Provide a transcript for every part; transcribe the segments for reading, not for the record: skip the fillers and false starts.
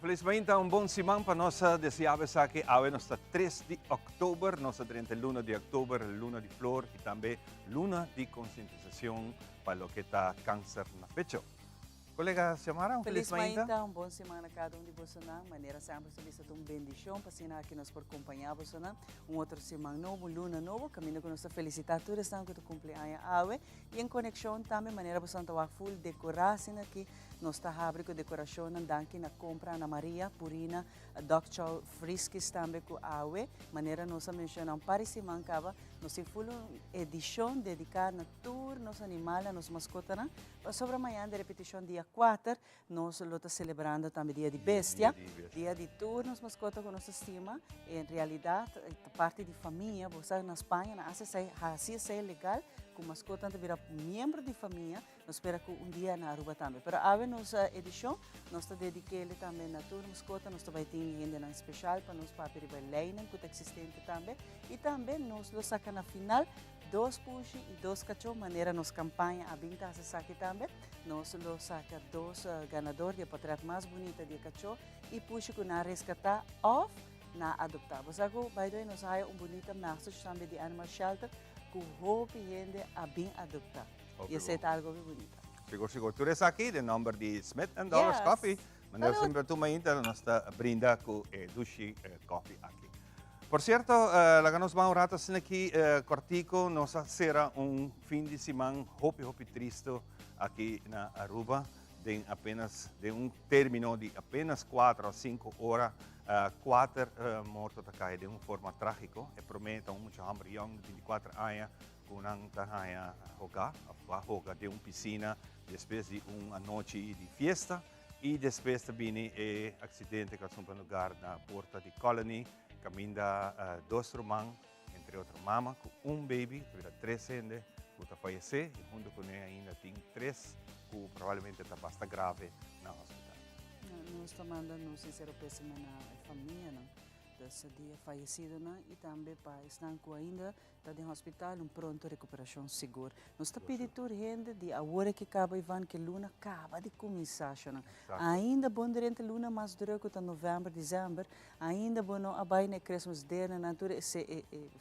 Feliz mainta, un bon siman pa nos desea esaki. Awe nos ta 3 di october, nos ta 30 luna di october, luna di flor y tambe luna di concientisacion pa loke ta cancer na pecho. Colega Xiomara, un feliz Feliz mainta. Mainta, un bon siman na cada un di boso. Manera semper ta bisa, un bendicion pa asina aki nos por acompaña boso. Un otro siman nobo, luna nobo, caminda cu nos ta felicita tur esnan cu ta cumpli aña awe. Y en conexion tambe, manera boso ta full decora aki, nos ta habri cu decoracion, danki na Compra Ana Maria, Purina, Dog Chow, Friskies tambe cu awe, manera nos a menciona un par di siman caba, nos tin full edicion dedica na tur nos animal, nos mascota. Sobre mañan di repeticion dia 4, nos lo ta celebrando tambe Dia di Bestia, Dia di Bestia. Dia di tur nos mascota cu nos stima. En realidad, parti di famia, bo sa na Spaña, nan a haci esey legal, cu mascota ta bira miembro di famia, nos ta spera cu un dia na Aruba tambe. Pero awe nos edicion, nos ta dedica tambe na tur mascota, nos tambe tin hende special pa nos papia riba leynan cu ta existente tambe. Y tambe nos lo saca na final dos pushi y dos cacho, manera nos campaña a bin ta esaki tambe. Nos lo saca dos ganador di portret mas bunita di cacho y pushi cu nan a rescata of nan a adopta. Bo sa cu, by the way, nos haya un bunita message tambe di Animal Shelter cu hopi hende a bin adopta. Y esey ta algo bien bunita. Sigur, sigur. Tur esaki den nomber di Smith and Dollars Coffee. Manera Salud. Semper tur mainta nos ta brinda cu dushi coffee aki. Por cierto, laga nos ban un rato asina aki cortico, nos a cera un fin di siman hopi hopi tristo aki na Aruba. Den un termino di apenas 4 a 5 ora, cuater morto ta cay den un forma tragico. E prome ta un mucha homber jong di 24 aña cu nan ta haya hoga, of a hoga den un piscina despues di un anochi di fiesta. Y despues ta bini e accidente cu a tuma lugar na porta di Colony, caminda dos ruman, entre otro mama, cu un baby, ta bira tres hende cu ta fallece y hunto cu ne ainda tin tres cu probablemente ta basta grave na hospital. Nos ta manda nos sincero pésame na famia, no? Dus di fallecido y tambe pa esnan cu ainda ta den hospital, un pronto recuperacion sigur. Nos ta pidi tur hende di awor cu caba, Ivan, cu luna caba di cuminsa. Ainda bon durante luna mas druk ta november, december, ainda bo no a bay na Christmas dinner, na tur e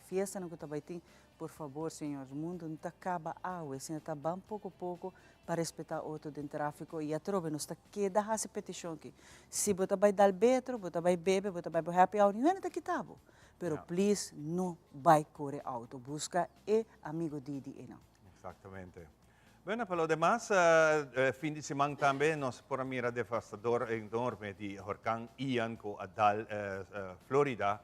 fiesta cu ta bay tin. Por fabor, señor, mundo no ta caba awe, sino ta ban poco poco pa respeta otro den trafico y atrobe nos ta keda haci peticion aki. Si bo ta bay dal betro, bo ta bay bebe, bo ta bay bo happy hour, no ta kita bo. Pero please, no bay core auto. Busca e amigo Didi e no. Exactamente. Bueno, pa lo demas, fin di siman tambe nos por mira devastador enorme di horcan Ian cu a dal Florida,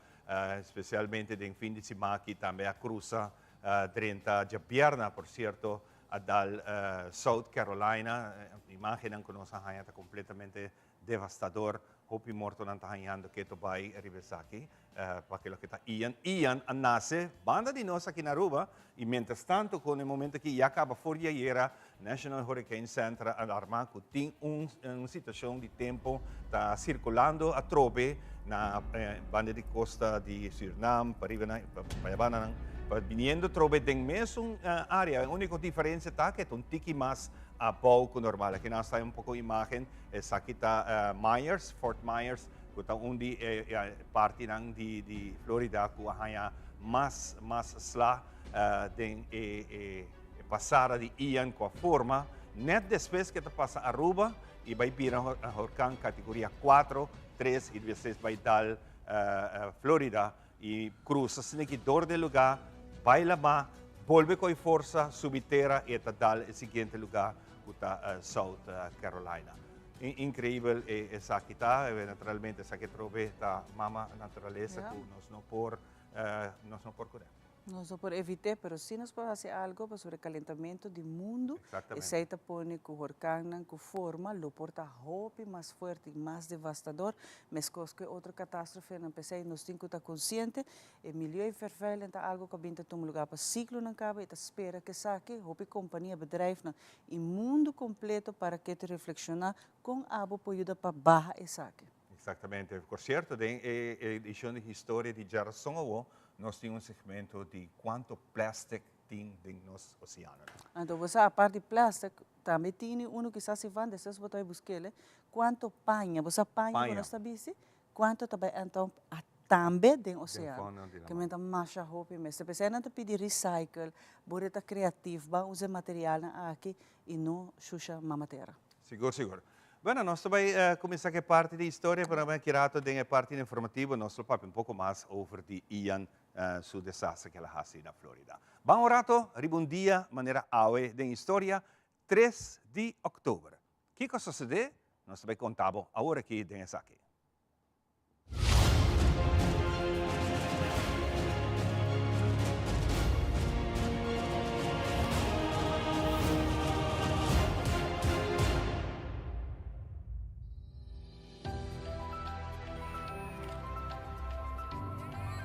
especialmente den fin di siman aki tambe a cruza 30 diabierna, por cierto, a dal South Carolina. Imagen cu nos a haya ta completamente devastador. Hopi morto nan ta hañando keto bay riba esaki, pa loke ta Ian. Ian a nace banda di nos aki na Aruba y mientras tanto, cu e momento aki ya caba for di ayera, National Hurricane Center a alarma cu tin un situacion di tempo ta circulando atrobe na banda di costa di Surinam, pa riba na, pa banda nan, pa biniendo atrobe den mesun area. E unico diferencia ta cu un tiki mas abou cu normal. Aki nos ta un poco imagen, esaki ta Myers, Fort Myers, cu ta un di parti nan di Florida cu a haya mas sla den e pasada di Ian cu a forma net despues cu ta pasa Aruba y bay bira horcan categoria 4, 3 y despues bay dal Florida y cruza asina aki door di lugar, bay lama, bolbe cu forza, subi tera y ta dal e siguiente lugar cu ta South Carolina. Increibel esaki ta, naturalmente esaki atrobe ta mama naturaleza cu nos no por core. Nos no por evita, pero si nos por haci algo pa sobre calentamento di mundo. Esey ta pone cu horcan cu forma lo por ta hopi mas fuerte y mas devastador, mescos cu otro catastrofe nan. Pesey nos tin cu ta consciente, e milieuvervuiling ta algo cu a bin ta tuma lugar pa siglo nan caba y ta spera cu esaki, hopi compania, bedrijf nan y mundo completo pa cu ta reflexiona con abo por yuda pa baha esaki. Exactamente. Por cierto, den edicion di Historia di Diaranson, nos tin un segmento di cuanto plastic tin den nos oceanonan. Anto bo sa apart di plastic tambe tini uno kisas si van despues bo ta bai buskele cuanto paña, bo sa paña cu nos ta bisti cuanto ta bai anto tambe den oceano ke men ta masha hopi mester p'esei nan ta pidi recycle bo ta creatief ban usa e materialnan aki y no shusha mama tera. Sigur sigur. Bueno nos ta bai cuminsa cu e parti di historia pero aki rato den e parti informativo nos lo papia un poco mas over di Ian su desastre cu el a haci na Florida. Ban un rato riba un dia manera awe den historia tres di october. Kico a sucede? Nos ta bai conta bo awor aki den esaki.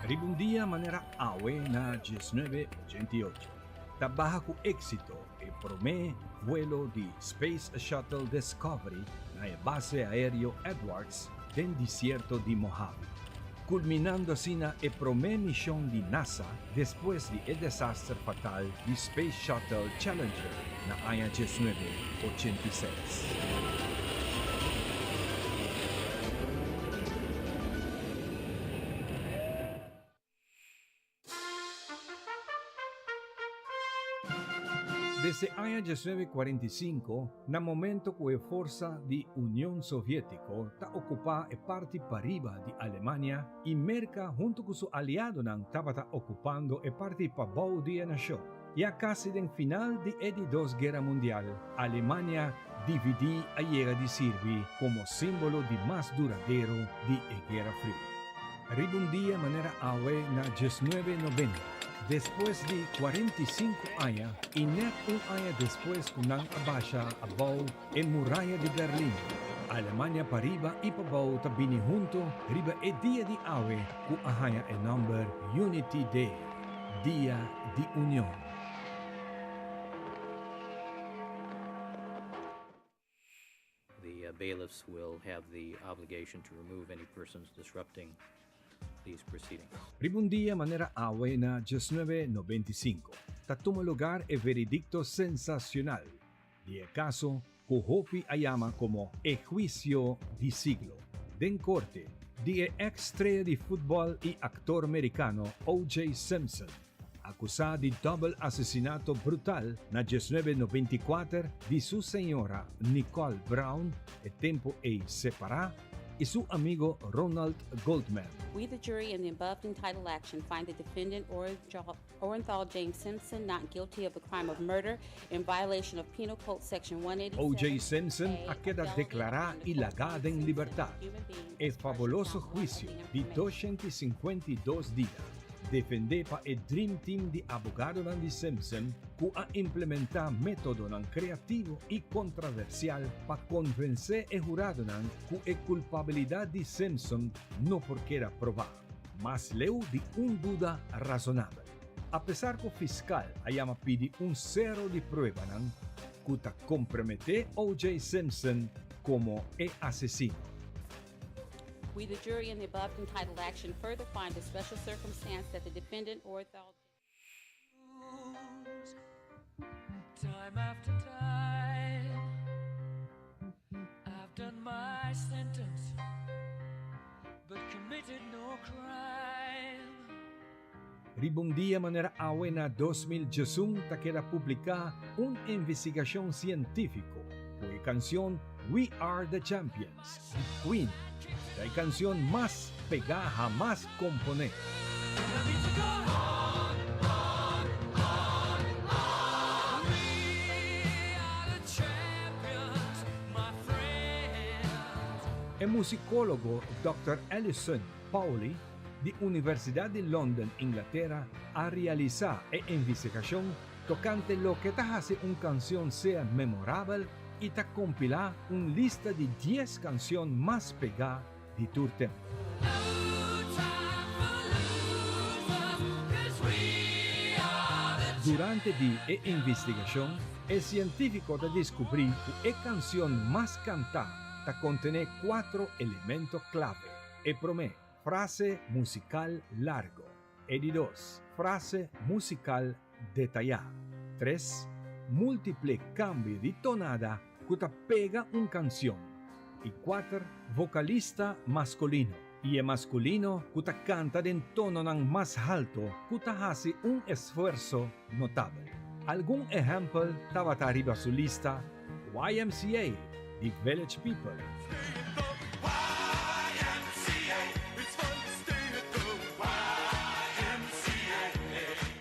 Riba un dia manera awe na 1988, ta baha ku éksito e promé vuelo di Space Shuttle Discovery na e base aéreo Edwards den desierto di Mojave, kulminando asina e promé mishon di NASA despues di e desaster fatal di Space Shuttle Challenger na aña 1986. Desde aña 1945, na momento ku e forsa di Union Soviétiko ta okupá e parti pariba di Alemania i Merka huntu ku su aliadonan tabata okupando e parti pabou di e nashon, ya kasi den final di e di dos Guera Mundial, Alemania dividí a yega di sirbi komo símbolo di mas duradero di e Guera Friu. Riba un dia manera awe na 1990, despues di 45 aña i nèt un aña despues ku nan a basha abou e Muraya di Berlin, Alemania pariba i pabou ta bini hunto riba e dia di awe ku a haña e nòmber Unity Day, Dia di Union. The bailiffs will have the obligation to remove any persons disrupting these proceedings. Riba un dia manera awe na 1995 ta tuma lugar e veredicto sensacional di e caso cu hopi a yama como e huicio di siglo den corte di e ex strea di futbol y actor mericano OJ Simpson. Akusá di dòbel asesinato brutal na 1994 di su señora Nicole Brown, e tempu ei separá, i su amigo Ronald Goldman. We the jury in the above entitled action find the defendant Orenthal James Simpson not guilty of the crime of murder in violation of Penal Code section 187 OJ Simpson a keda deklará i lagá den libertat. E fabuloso huisio di 252 dia Defendé pa e Dream Team di abogadonan di Simpson ku a implementá métodonan kreativo i kontraversial pa konvensé e huradonan ku e kulpabilidat di Simpson no por keda probá, mas leu di un duda rasonabel. Apesar ku fiskal a yama pidi un sero di pruebanan ku ta komprometé OJ. Simpson komo e asesino. We the jury in the above entitled action further find a special circumstance that the defendant or Time after time I've done my sentence But committed no crime Riba un dia manera awe na 2011 ta keda publiká un investigashon sientífiko ku e kansion We Are The Champions di Queen ta e kansion mas pegá hamas komponé. E musikólogo Dòkter Alison Pauli di Universidat di London, Inglatera, a realisá e investigashon tokante loke ta hasi un kansion sea memorabel i ta kompilá un lista di dies kansion mas pegá di tur tempu. Durante di e investigashon, e sientífiko ta deskubrí ku e kansion mas kantá ta kontené kuatro elemento klave. E promé, frase musikal largo. E di dos, frase musikal. detayá. Tres, múltiple kambio di tonada ku ta pega un kansion. I kuater, vokalista maskulino. I e maskulino ku ta kanta den tononan mas halto ku ta hasi un esfuerso notabel. Algun ehèmpel tabata riba su lista, YMCA di Village People.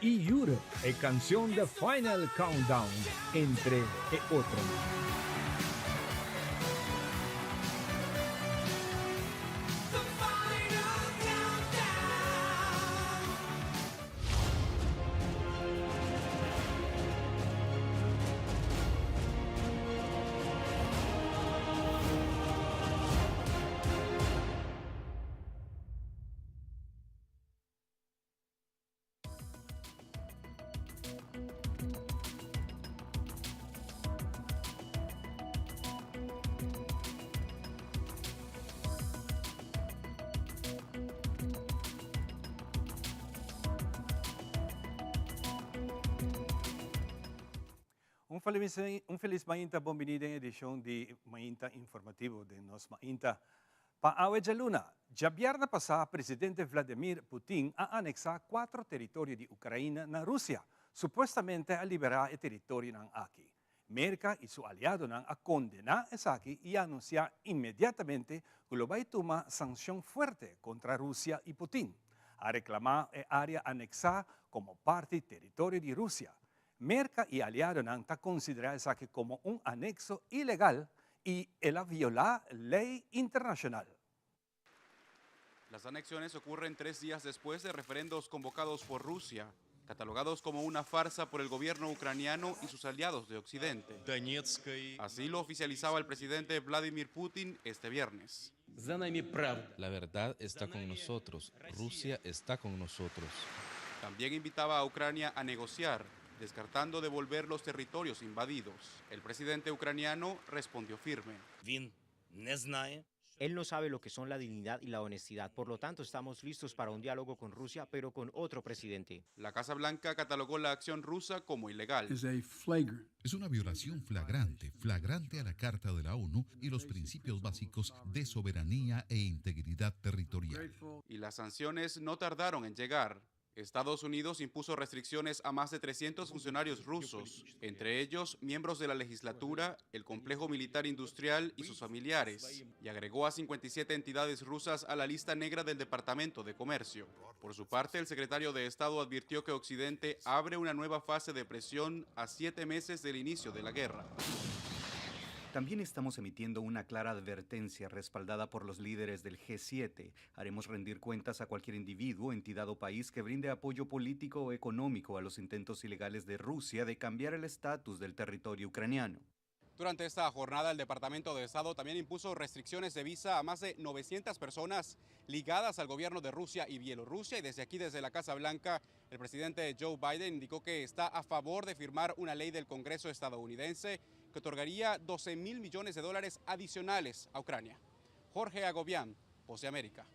I Europe, e kansion The Final Countdown, entre e otronan. Un felis, un felis mainta, bon bini den edicion di Mainta Informativo den nos Mainta. Pa awe djaluna, djabièrnè pasá presidente Vladimir Putin a aneksá kuatro teritorio di Ukraina na Rusia, supuestamente a liberá e teritorionan aki. Merka i su aliadonan a kondená esaki i a anunsiá inmediatamente ku lo bai tuma sanshon fuerte kontra Rusia i Putin. A reklamá e área aneksá komo parti teritorio di Rusia. Merka i aliadonan ta konsiderá esaki komo un anekso ilegal i el a violá lei internashonal. Las anexiones ocurren tres días después de referendos convocados por Rusia, catalogados como una farsa por el gobierno ucraniano y sus aliados de Occidente. Así lo oficializaba el presidente Vladimir Putin este viernes. La verdad está con nosotros, Rusia está con nosotros. También invitaba a Ucrania a negociar, descartando devolver los territorios invadidos. El presidente ucraniano respondió firme. Él no sabe lo que son la dignidad y la honestidad. Por lo tanto, estamos listos para un diálogo con Rusia, pero con otro presidente. La Casa Blanca catalogó la acción rusa como ilegal. Es una violación flagrante, flagrante a la Carta de la ONU y los principios básicos de soberanía e integridad territorial. Y las sanciones no tardaron en llegar. Estados Unidos impuso restricciones a más de 300 funcionarios rusos, entre ellos miembros de la legislatura, el complejo militar industrial y sus familiares, y agregó a 57 entidades rusas a la lista negra del Departamento de Comercio. Por su parte, el secretario de Estado advirtió que Occidente abre una nueva fase de presión a siete meses del inicio de la guerra. También estamos emitiendo una clara advertencia respaldada por los líderes del G7. Haremos rendir cuentas a cualquier individuo, entidad o país que brinde apoyo político o económico a los intentos ilegales de Rusia de cambiar el estatus del territorio ucraniano. Durante esta jornada, el Departamento de Estado también impuso restricciones de visa a más de 900 personas ligadas al gobierno de Rusia y Bielorrusia. Y desde aquí, desde la Casa Blanca, el presidente Joe Biden indicó que está a favor de firmar una ley del Congreso estadounidense que otorgaría 12 mil millones de dólares adicionales a Ucrania. Jorge Agobián, Voz de América.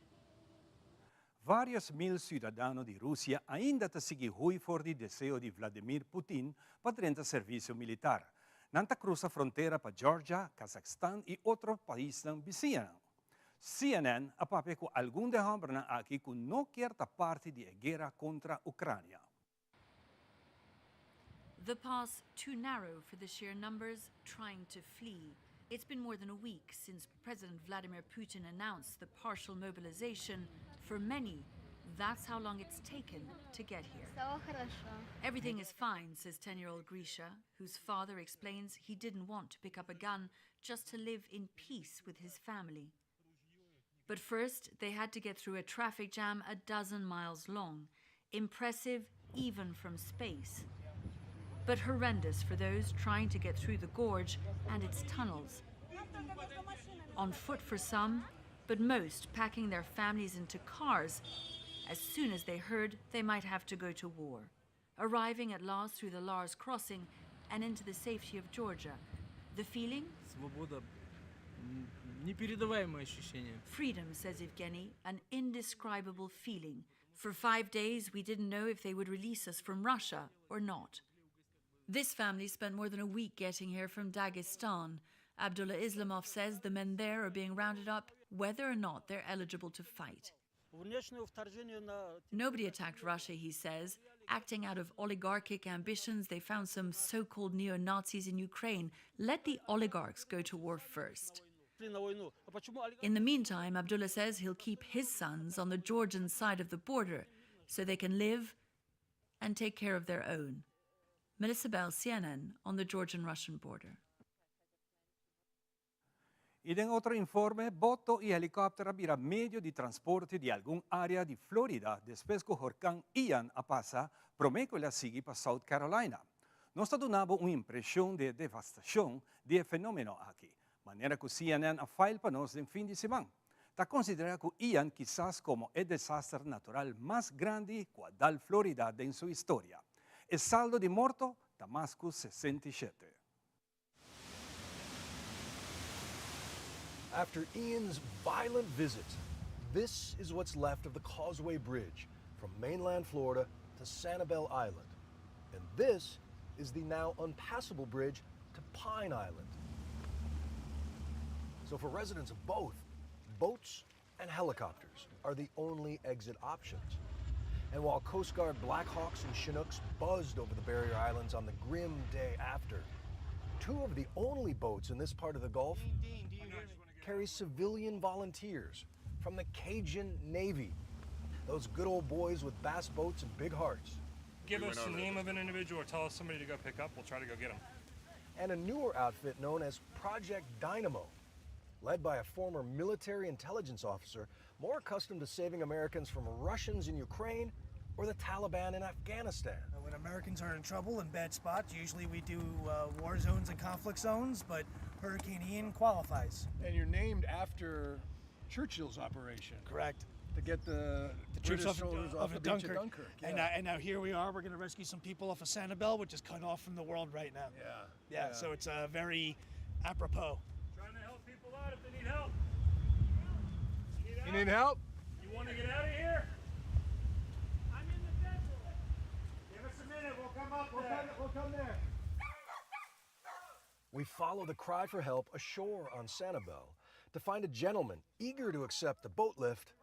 Varios mil ciudadano di Rusia ainda ta sigui hui for di deseo di Vladimir Putin pa drenta servicio militar. Nan ta cruza frontera pa Georgia, Kazakhstan y otro paisnan bisiña. CNN a papia cu algun di e hombernan aki cu no kier ta parti di e guera contra Ucrania. The pass too narrow for the sheer numbers trying to flee. It's been more than a week since President Vladimir Putin announced the partial mobilization. For many, that's how long it's taken to get here. Everything is fine, says 10 year old Grisha, whose father explains he didn't want to pick up a gun just to live in peace with his family. But first, they had to get through a traffic jam a dozen miles long. Impressive even from space. But horrendous for those trying to get through the gorge and its tunnels. On foot for some, but most packing their families into cars as soon as they heard they might have to go to war. Arriving at last through the Lars crossing and into the safety of Georgia. The feeling? Свобода. Непередаваемое ощущение. Freedom, says Evgeny, an indescribable feeling. For five days, we didn't know if they would release us from Russia or not. This family spent more than a week getting here from Dagestan. Abdullah Islamov says the men there are being rounded up whether or not they're eligible to fight. Nobody attacked Russia, he says. Acting out of oligarchic ambitions, they found some so called neo Nazis in Ukraine. Let the oligarchs go to war first. In the meantime, Abdullah says he'll keep his sons on the Georgian side of the border so they can live and take care of their own. Melissa Bell, CNN, on the Georgian Russian border. I den otro informe, boto i helikòpter a bira medio di transporte di algun área di Florida despues ku horkan Ian a pasa promé ku el a sigui pa South Carolina. Nos ta duna bo un impreshon di e devastashon di e fenómeno aki, manera ku CNN a fail pa nos den fin di siman. Ta konsiderá ku Ian kisas komo e desaster natural mas grandi ku a dal Florida den su historia. E saldo di morto ta mas ku 67. After Ian's violent visit, this is what's left of the Causeway Bridge from mainland Florida to Sanibel Island. And this is the now unpassable bridge to Pine Island. So for residents of both, boats and helicopters are the only exit options. And while Coast Guard Blackhawks and Chinooks buzzed over the barrier islands on the grim day after, two of the only boats in this part of the Gulf carry civilian volunteers from the Cajun Navy. Those good old boys with bass boats and big hearts. Give us the name of an individual or tell us somebody to go pick up. We'll try to go get them. And a newer outfit known as Project Dynamo, led by a former military intelligence officer more accustomed to saving Americans from Russians in Ukraine or the Taliban in Afghanistan. When Americans are in trouble in bad spots, usually we do war zones and conflict zones, but Hurricane Ian qualifies. And you're named after Churchill's operation. Correct. To get the, the troops British off, soldiers off, off of the beach Dunkirk. at Dunkirk. And, now, and now here we are. We're going to rescue some people off of Sanibel, which is cut off from the world right now. Yeah. Yeah, so it's very apropos. Trying to help people out if they need help. You need help? You want to get out of here? I'm in the desert. Give us a minute. We'll come up We'll there. come, we'll come there. We follow the cry for help ashore on Sanibel to find a gentleman eager to accept the boat lift,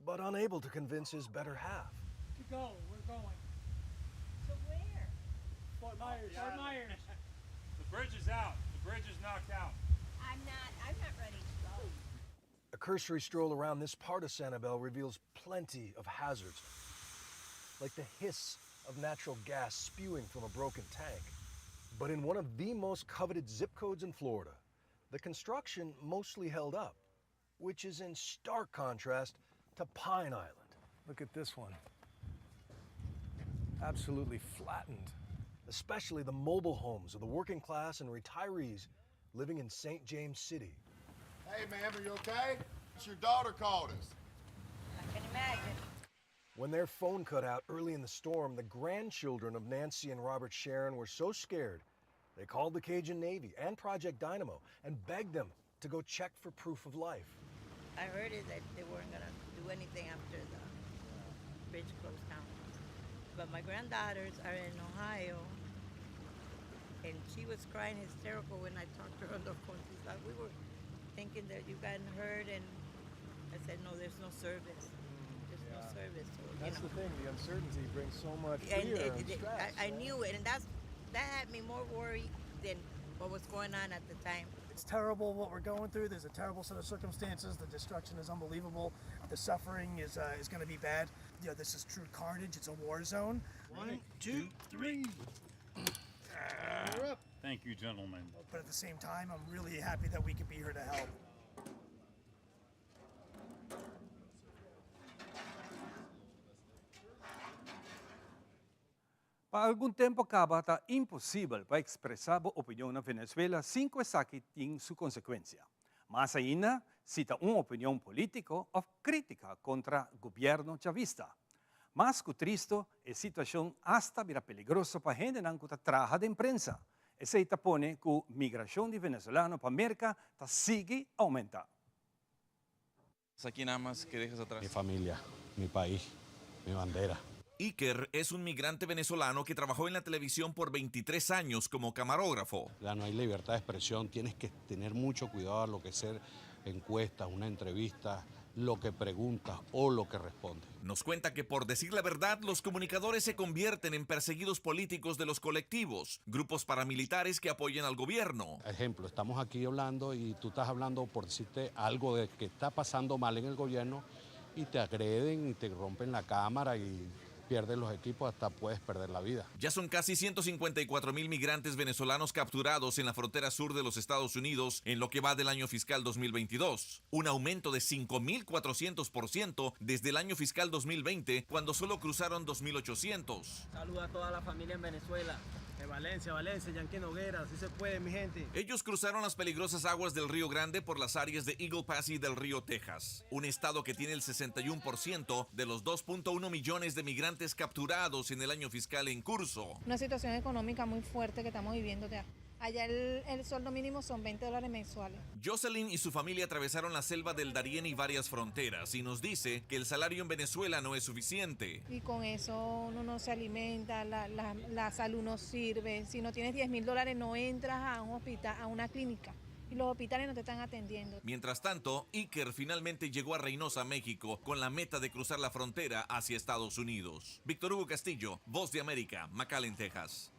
but unable to convince his better half. To go, we're going. To where? Fort Myers. Fort Myers. The bridge is out. The bridge is knocked out. I'm not. I'm not ready to go. A cursory stroll around this part of Sanibel reveals plenty of hazards, like the hiss of natural gas spewing from a broken tank. But in one of the most coveted zip codes in Florida, the construction mostly held up, which is in stark contrast to Pine Island. Look at this one. Absolutely flattened. Especially the mobile homes of the working class and retirees living in St. James City. Hey, ma'am, are you okay? It's your daughter called us. I can imagine. When their phone cut out early in the storm, the grandchildren of Nancy and Robert Sharon were so scared they called the Cajun Navy and Project Dynamo and begged them to go check for proof of life. I heard it that they weren't gonna do anything after the bridge closed down. But my granddaughters are in Ohio, and she was crying hysterical when I talked to her on the phone. She's like, "We were thinking that you gotten hurt," and I said, "No, there's no service. There's no Yeah. service." So, you That's know. the thing, the uncertainty brings so much and fear it- and it- stress. I, I knew it, and that's that had me more worried than what was going on at the time. It's terrible what we're going through. There's a terrible set of circumstances. The destruction is unbelievable. The suffering is uh, is going to be bad. You know, this is true carnage. It's a war zone. One, two, three. You're up. Thank you, gentlemen. But at the same time, I'm really happy that we could be here to help. Pa algun tempu kaba ta imposibel pa ekspresá bo opinion na Venezuela sin ku esaki tin su konsekuensia. Mas ainda si ta un opinion polítiko òf krítika kontra gobièrnu chavista. Mas ku tristu, e situashon asta bira peligroso pa hendenan ku ta traha den prensa. Esei ta pone ku migrashon di venezolano pa Merka ta sigui oumentá. Aquí nada más que dejas atrás. Mi familia, mi pais. Mi bandera. Iker es un migrante venezolano que trabajó en la televisión por 23 años como camarógrafo. Ya no hay libertad de expresión, tienes que tener mucho cuidado a lo que ser encuestas, una entrevista, lo que preguntas o lo que respondes. Nos cuenta que por decir la verdad, los comunicadores se convierten en perseguidos políticos de los colectivos, grupos paramilitares que apoyan al gobierno. Ejemplo, estamos aquí hablando y tú estás hablando por decirte algo de que está pasando mal en el gobierno y te agreden y te rompen la cámara y pierdes los equipos, hasta puedes perder la vida. Ya son casi 154 mil migrantes venezolanos capturados en la frontera sur de los Estados Unidos en lo que va del año fiscal 2022, un aumento de 5.400% desde el año fiscal 2020, cuando solo cruzaron 2.800. Saluda a toda la familia en Venezuela. De Valencia, Valencia, Yankee Noguera, así se puede, mi gente. Ellos cruzaron las peligrosas aguas del Río Grande por las áreas de Eagle Pass y del Río Texas, un estado que tiene el 61% de los 2.1 millones de migrantes capturados en el año fiscal en curso. Una situación económica muy fuerte que estamos viviendo ya. Allá el sueldo mínimo son veinte dólares mensuales. Jocelyn y su familia atravesaron la selva del Darién y varias fronteras y nos dice que el salario en Venezuela no es suficiente. Y con eso uno no se alimenta, la salud no sirve. Si no tienes diez mil dólares no entras a un hospital, a una clínica. Y los hospitales no te están atendiendo. Mientras tanto, Iker finalmente llegó a Reynosa, México, con la meta de cruzar la frontera hacia Estados Unidos. Víctor Hugo Castillo, Voz de América, McAllen, Texas.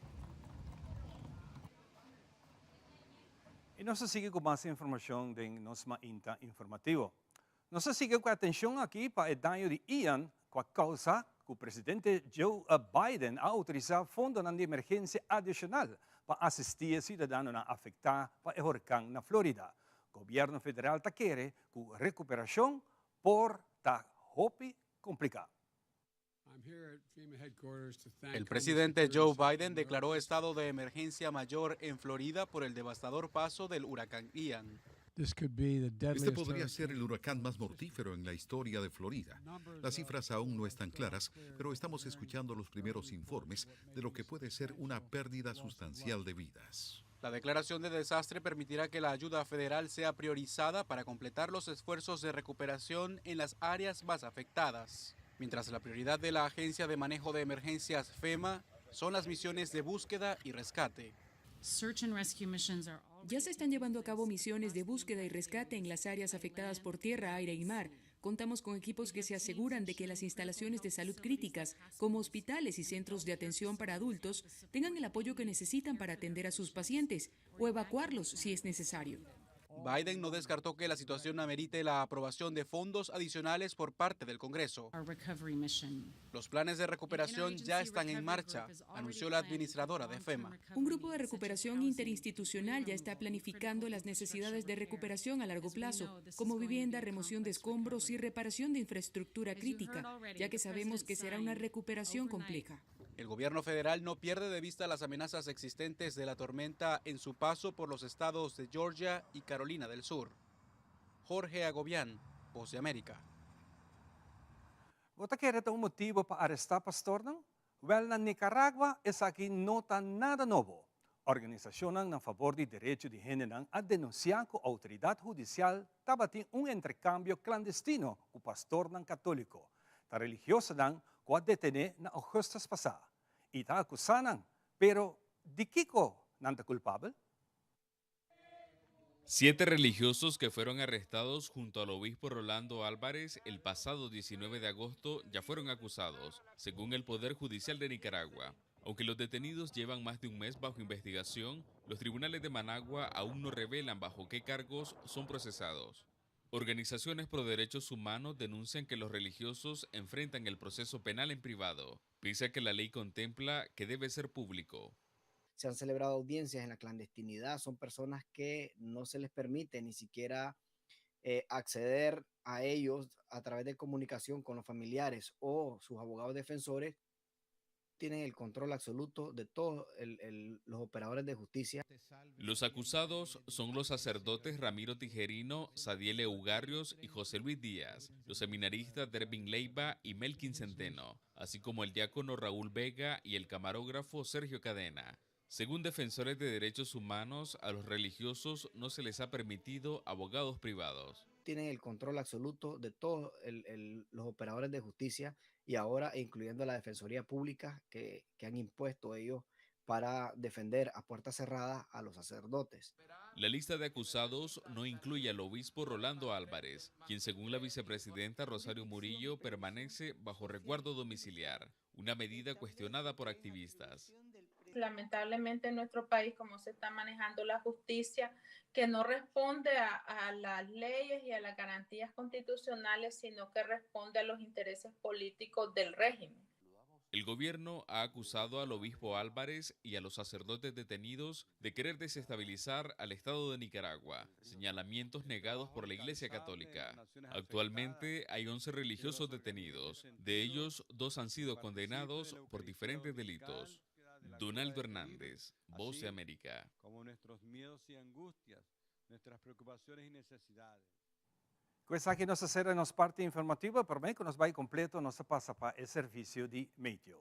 I nos ta sigui ku mas informashon den nos Mainta Informativo. Nos ta sigui ku atenshon aki pa e daño di Ian ku a kousa ku presidente Joe Biden a outorisá fondonan di emergensia adishonal pa asistí e siudadanonan afektá pa e horkan na Florida. Gobièrnu federal ta kere ku rekuperashon por ta hopi kompliká. El presidente Joe Biden declaró estado de emergencia mayor en Florida por el devastador paso del huracán Ian. Este podría ser el huracán más mortífero en la historia de Florida. Las cifras aún no están claras, pero estamos escuchando los primeros informes de lo que puede ser una pérdida sustancial de vidas. La declaración de desastre permitirá que la ayuda federal sea priorizada para completar los esfuerzos de recuperación en las áreas más afectadas. Mientras la prioridad de la Agencia de Manejo de Emergencias FEMA son las misiones de búsqueda y rescate. Search and rescue missions are Ya se están llevando a cabo misiones de búsqueda y rescate en las áreas afectadas por tierra, aire y mar. Contamos con equipos que se aseguran de que las instalaciones de salud críticas, como hospitales y centros de atención para adultos, tengan el apoyo que necesitan para atender a sus pacientes o evacuarlos si es necesario. Biden no descartó que la situación amerite la aprobación de fondos adicionales por parte del Congreso. Our recovery mission. Los planes de recuperación The ya Interagency están en Recovery marcha, Group is already anunció la planning administradora de long-term FEMA. recovery Un grupo de needs, such as recuperación housing, interinstitucional ya está planificando las necesidades de recuperación a largo plazo, como vivienda, remoción de escombros y reparación de infraestructura crítica, ya que sabemos que será una recuperación compleja. El gobierno federal no pierde de vista las amenazas existentes de la tormenta en su paso por los estados de Georgia y Carolina del Sur. Jorge Agobián, Voz de América. Bo ta kere ta un motibu pa arestá pastornan? Wèl, na Nicaragua esaki no ta nada nobo. Organisashonnan na fabor di derecho di hendenan a denunsiá ku outoridat hudisial tabatin un entrekambio klandestino ku pastornan katóliko. Ta religiosonan ku a detené na ougùstùs pasá i ta akusá nan, pero di kiko nan ta kulpabel? Siete religiosos que fueron arrestados junto al obispo Rolando Álvarez el pasado 19 de agosto ya fueron acusados, según el Poder Judicial de Nicaragua. Aunque los detenidos llevan más de un mes bajo investigación, los tribunales de Managua aún no revelan bajo qué cargos son procesados. Organizaciones pro derechos humanos denuncian que los religiosos enfrentan el proceso penal en privado, pese a que la ley contempla que debe ser público. Se han celebrado audiencias en la clandestinidad, son personas que no se les permite ni siquiera acceder a ellos a través de comunicación con los familiares o sus abogados defensores. Tienen el control absoluto de todos los operadores de justicia. Los acusados son los sacerdotes Ramiro Tijerino, Sadiel Eugarrios y José Luis Díaz, los seminaristas Dervin Leiva y Melkin Centeno, así como el diácono Raúl Vega y el camarógrafo Sergio Cadena. Según defensores de derechos humanos, a los religiosos no se les ha permitido abogados privados. tienen el control absoluto de todos los operadores de justicia y ahora incluyendo la Defensoría Pública que, que han impuesto ellos para defender a puertas cerradas a los sacerdotes. La lista de acusados no incluye al obispo Rolando Álvarez, quien según la vicepresidenta Rosario Murillo permanece bajo resguardo domiciliar, una medida cuestionada por activistas. Lamentablemente en nuestro país, como se está manejando la justicia, que no responde a, a las leyes y a las garantías constitucionales, sino que responde a los intereses políticos del régimen. El gobierno ha acusado al obispo Álvarez y a los sacerdotes detenidos de querer desestabilizar al Estado de Nicaragua, señalamientos negados por la Iglesia Católica. Actualmente hay 11 religiosos detenidos, de ellos dos han sido condenados por diferentes delitos. Donaldo Hernández, Voz de América. Como nuestros miedos y angustias, nuestras preocupaciones y necesidades. Ku esaki nos a sera nos parti informativo, promé ku nos bai kompleto nos ta pasa pa e servisio di meteo.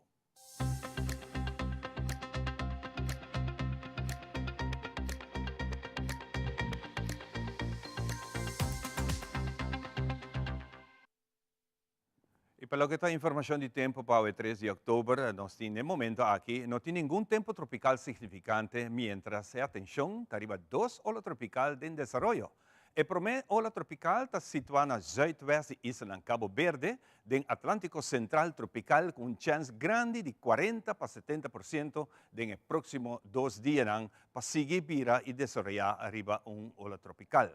I pa loke ta informashon di tempu pa awe tres di òktober, nos tin n'e momento aki no tin ningun tempu tropikal signifikante miéntras e atenshon ta riba dos ola tropikal den desaroyo. E promé ola tropikal ta situá na zùitwèst di islanan Cabo Berde, den Atlántiko Sentral tropikal ku un chèns grandi di 40 pa 70% den e próksimo dos dianan pa sigui bira i desaroyá riba un ola tropikal.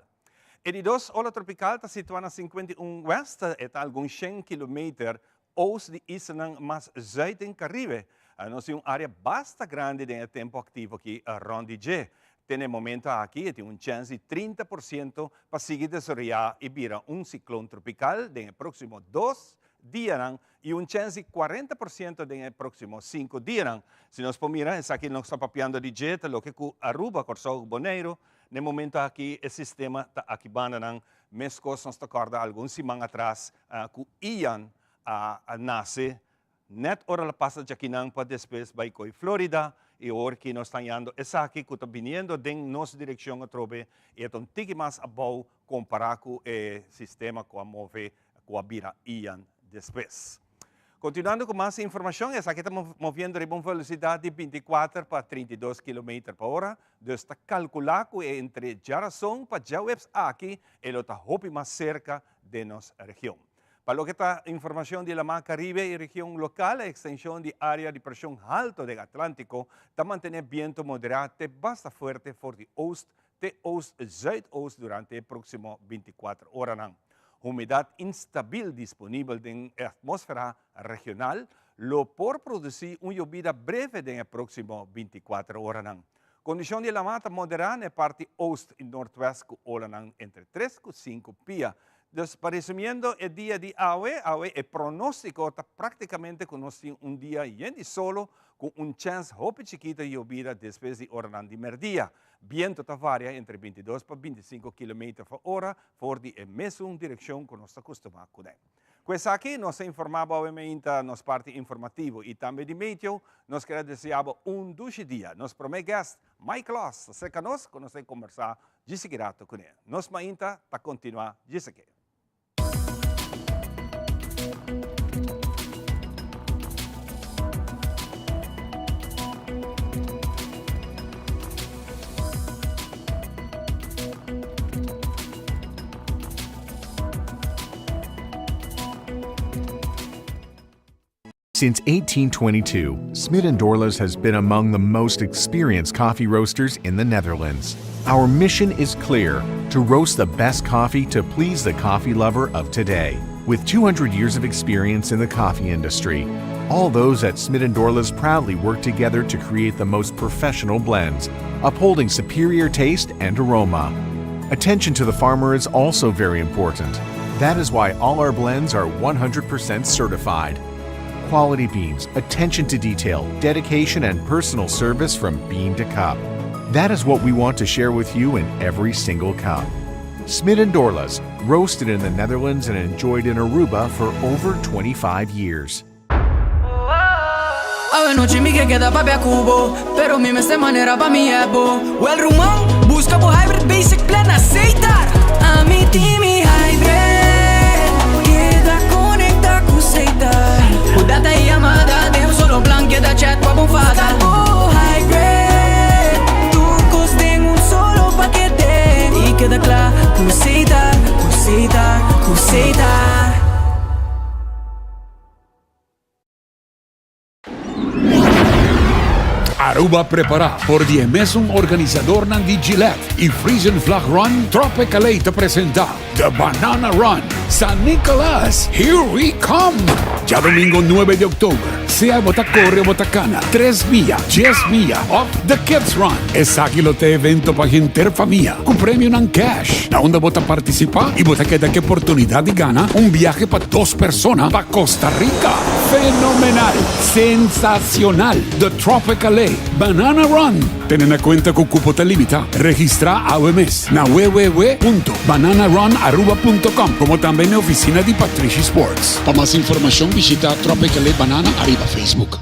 E di dos ola tropikal ta situá na 51 wèst, e ta algun shen kilometer oost di islanan mas zùit den Karibe. Nos tin un área basta grandi den e tempu aktivo aki rònt di dje. Te na e momento aki e tin un chèns di 30% pa sigui desaroyá i bira un siklon tropikal den e próksimo dos dianan i un chèns di 40% den e próksimo sinku dianan. Si nos por mira, esaki nos ta papiando di dje ta loke ku Aruba, Kòrsou ku Boneiru. Na e momento aki e sistema ta aki bandanan. Meskos nos ta kòrda algun siman atras ku Ian a nase nèt ora el a pasa djakinan pa despues bai koi Florida i awor ki nos ta hañando esaki ku ta biniendo den nos direkshon atrobe i e ta un tiki mas abou kompará ku e sistema ku a move ku a bira Ian despues. Kontinuando ku mas informashon, esaki ta moviendo riba un velosidat di 24 pa 32 kilometer pa ora, dus ta kalkulá ku e entre djarason pa djaweps aki e lo ta hopi mas serka den nos region. Pa loke ta informashon di Lamá Karibe i region lokal, e ekstenshon di área di preshon halto den Atlántiko ta mantené bientu moderá te basta fuerte for di oost te oost-zuidoost durante e próksimo 24 oranan. Humedat instabil disponibel den e atmósfera regional lo por produsí un yobida breve den e próksimo 24 oranan. Kondishon di lamá ta moderá na e parti oost i noordwest ku olanan entre tres ku sinku pia. Dus, pa resumiendo e dia di awe, awe e pronóstiko ta práktikamente ku nos tin un dia yen di solo ku un chèns hopi chikito di yobida despues di oranan di mèrdia. Biento ta varia entre 22 pa 25 kilometer pa ora for di e mesun direkshon ku nos ta kustumá kuné. Ku esaki nos ta informá bo awe meinta nos parti informativo i tambe di meteo. Nos kere deseá bo un dushi dia. Nos promé guest, Mike Laws, ta serka nos ku nos ta kombersá djisiki rato kuné. Nos mainta ta kontinuá djisiki. Since 1822, Smit & Dorlas has been among the most experienced coffee roasters in the Netherlands. Our mission is clear, to roast the best coffee to please the coffee lover of today. With 200 years of experience in the coffee industry, all those at Smit & Dorlas proudly work together to create the most professional blends, upholding superior taste and aroma. Attention to the farmer is also very important. That is why all our blends are 100% certified. Quality beans, attention to detail, dedication, and personal service from bean to cup. That is what we want to share with you in every single cup. Smit & Dorlas, roasted in the Netherlands and enjoyed in Aruba for over 25 years. Anochi mi ke keda papia ku bo Pero mi mester manera pa mi ebo Well ruman, buska bo hybrid basic plan na Setar! Ami tin mi hybrid Keda conecta cu Setar Cu data y yamada den un solo plan Keda chat pa bo fada Busca bo hybrid Tur cos den un solo pakete Y keda cla cu Setar, cu Setar, cu Setar. Aruba prepara por di e mesun organisadornan di Gillette y Frisian Flag Run, Tropicale ta presenta The Banana Run San Nicolas, Here We Come! Djadomingo nuebe di october, sea bo ta core o bo ta cana, tres mia, dies mia of The Kids Run. Esaki lo ta e evento pa henter famia cu premionan cash, na unda bo ta participa y bo ta keda cu e oportunidad di gana un biahe pa dos persona pa Costa Rica! Fenomenal! Sensacional! The Tropicale Banana Run! Tene na cuenta cu cupo ta limita. Registra awe mes na www.bananarunaruba.com como tambe na e oficina di Patrishi Sports. Pa mas informacion bishita Tropicale Banana ariba Facebook.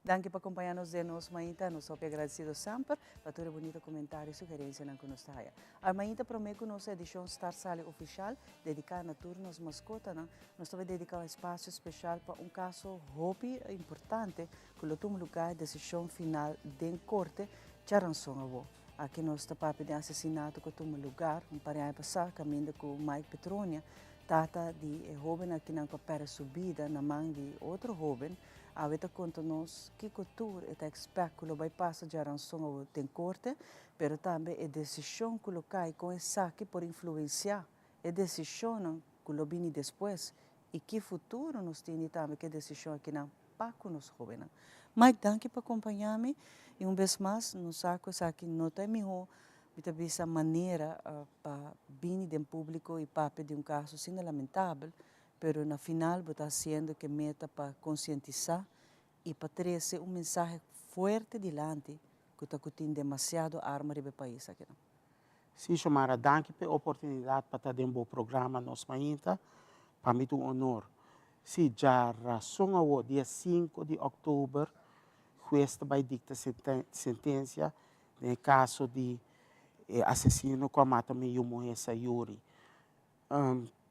Danki pa kompañá nos den nos mainta. Nos hopi agradesido semper pa tur e bunita komentario i sugerensianan ku nos ta haya. Awe mainta promé ku nos edishon Start Sali ofishal dediká na tur nos maskotanan, nos ta bai dediká un espasio speshal pa un kaso hopi importante ku lo tuma lugá e desishon final den korte djaranson awo. Aki nos ta papia den asesinato ku a tuma lugar un par di aña pasá kaminda ku Mike Petronia, tata di e hóben akinan ku a pèrdè su bida na man di otro hóben, Awe ta konta nos kiko tur e ta expect ku lo bai pasa djaranson awo den korte, pero tambe e desishon ku lo kai kon esaki por influensiá e desishonnan ku lo bini despues i ki futuro nos tini tambe ku e desishon akinan pa ku nos hóbennan. Mike, danki pa kompañá mi i un bes mas nos sa ku esaki no ta e mihó, mi ta bisa, manera pa bini den públiko i papia di un kaso asina lamentabel, Pero na final bo ta haciendo ke meta pa concientisa y pa trece un mensahe fuerte dilanti cu ta cu tin demasiado arma riba e pais akinan. Sí, Xiomara, danki p'e oportunidad pa ta den bo programa Nos Mainta. Pa mi ta un honor. Sí, djarason awo, dia sinku di òktober, hues ta bai dikta sentensia den e kaso di e asesino ku a mata mi yu muhé Sayuri.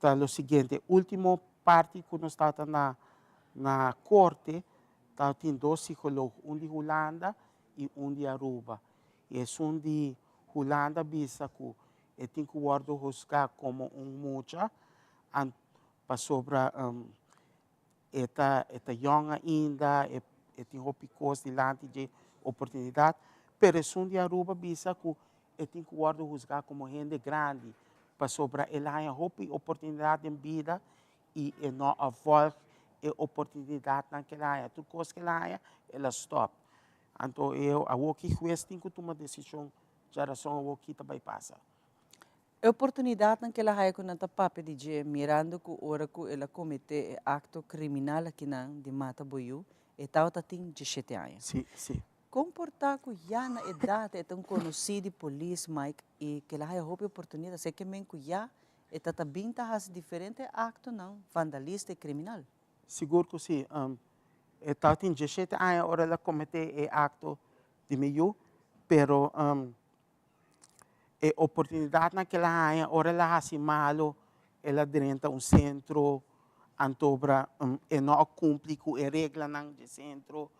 Ta lo siguiente, ultimo parti ku nos tabata na na korte tabatin dos psikoloog, un di Hulanda i un di Aruba. I esun di Hulanda bisa ku e tin ku wòrdu husgá komo un mucha pasobra e ta e ta yòn ainda, e e tin hopi kos dilanti dje oportunidat, pero esun di Aruba bisa ku e tin ku wòrdu husgá komo hende grandi pasobra el a haña hopi oportunidat den bida i e no a vòlg e oportunidatnan ku el a haña. Tur kos ku el a haña, el a stòp. Anto e awor ki hues tin ku tuma desishon djarason awor ki ta bai pasa. E oportunidatnan ku el a haña ku nan ta papia di dje mirando ku ora ku el a kometé e akto kriminal akinan di mata bo yu, e tabata tin diesshete aña. Sí, sí. Kon por ta ku ya na e data e ta un konosí di polis, Mike, i ku el a haña hopi oportunidat, así ke men ku ya e ta ta bin ta hasi diferente aktonan vandalista i kriminal? Sigur ku sí. E tabatin diesshete aña ora el a kometé e akto di mi yu, pero e oportunidatnan ku el a haña ora el a hasi malu, el a drenta un sentro, antobra e no a kumpli ku e reglanan di e sentro,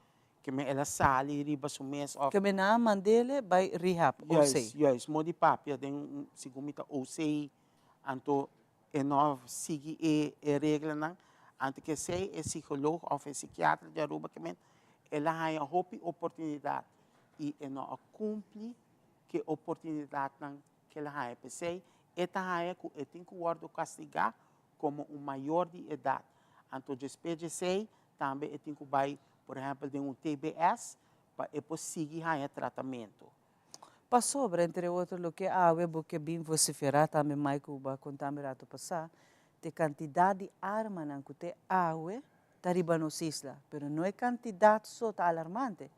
Ke men el a sali riba su mes of. Ke men a mandele bai rehab, OC. Juist, juist. Mo di papia den segun mi ta OC, anto e no a sigui e e reglanan. Anto ke esei e psicoloog of e psikiatra di Aruba ke men el a haña hopi oportunidat i e no a kumpli ke oportunidatnan ke el a haña. P'esei e ta haña ku e tin ku wòrdu kastigá komo un mayor di edat. Anto despues di esei Tambe e tin ku bai, por ehèmpel, den un TBS pa e por sigui haña tratamentu. Pasobra, entre otro, loke awe bo ke bin vosiferá tambe mai ku bo a konta mi rato pasá, t'e kantidat di armanan ku te awe ta riba nos isla. Pero no e kantidat so ta alarmante,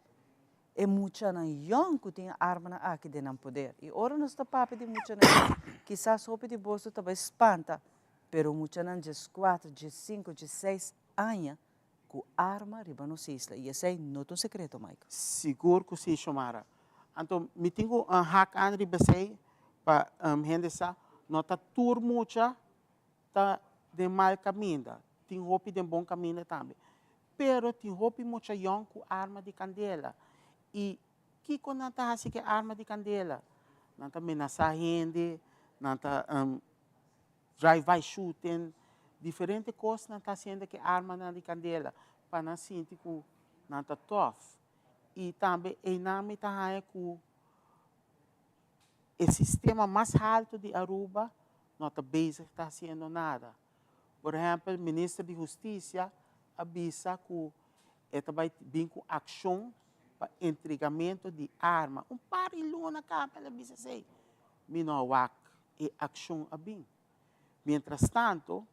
e muchanan yòn ku tin e armanan aki den nan poder. I ora nos ta papia di muchanan yòn, kisas hopi di boso ta bai spanta, pero muchanan djeskuater, djesinku, djesseis. aña ku arma riba nos isla i esei no ta un sekreto, Mike. Sigur ku si, Shomara. Anto mi tin ku hak an riba esei pa hende sa no ta tur mucha ta den mal kaminda, tin hopi den bon kaminda tambe. Pero tin hopi mucha yòn ku arma di kandela i kiko nan ta hasi ku e arma di kandela? Nan ta menasá hende, nan ta drive by shooting, diferente kos nan ta hasiendo ku e armanan di kandela pa nan sinti ku nan ta tòf. I tambe einan mi ta haña ku e sistema mas haltu di Aruba no ta bezig ta hasiendo nada. Por ehèmpel, minister di Hustisia a bisa ku e ta bai bin ku akshon pa entregamentu di arma. Un par di luna kaba el a bisa esei. Mi no a wak e akshon a bin. Mientrastanto,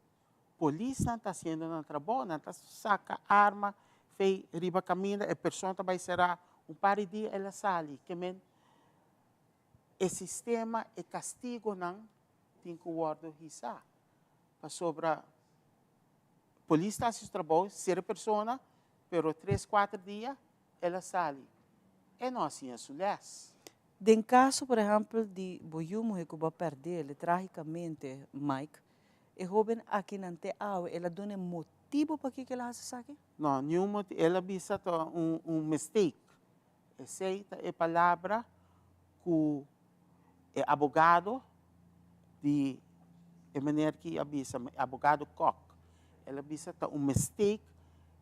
polisnan ta hasiendo nan trabou, nan ta saka arma fei riba kaminda, e persona ta bai será un par di dia el a sali. Ke men e sistema, e kastigonan tin ku wòrdu hisá. Pasobra polis ta hasi su trabou, sera e persona, pero tres, kuater dia el a sali. E no a siña su lès. Den kaso, por ehèmpel, di bo yu muhé ku bo a pèrd'é trágikamente, Mike, e hóben aki nan te awe, el a duna e motibu pakiko el a hasi esaki? No, niun motibu. El a bisa ta un mistake. Esei ta e palabra ku e abogado di e meneer ki a bisa, e abogado Kok. El a bisa ta un mistake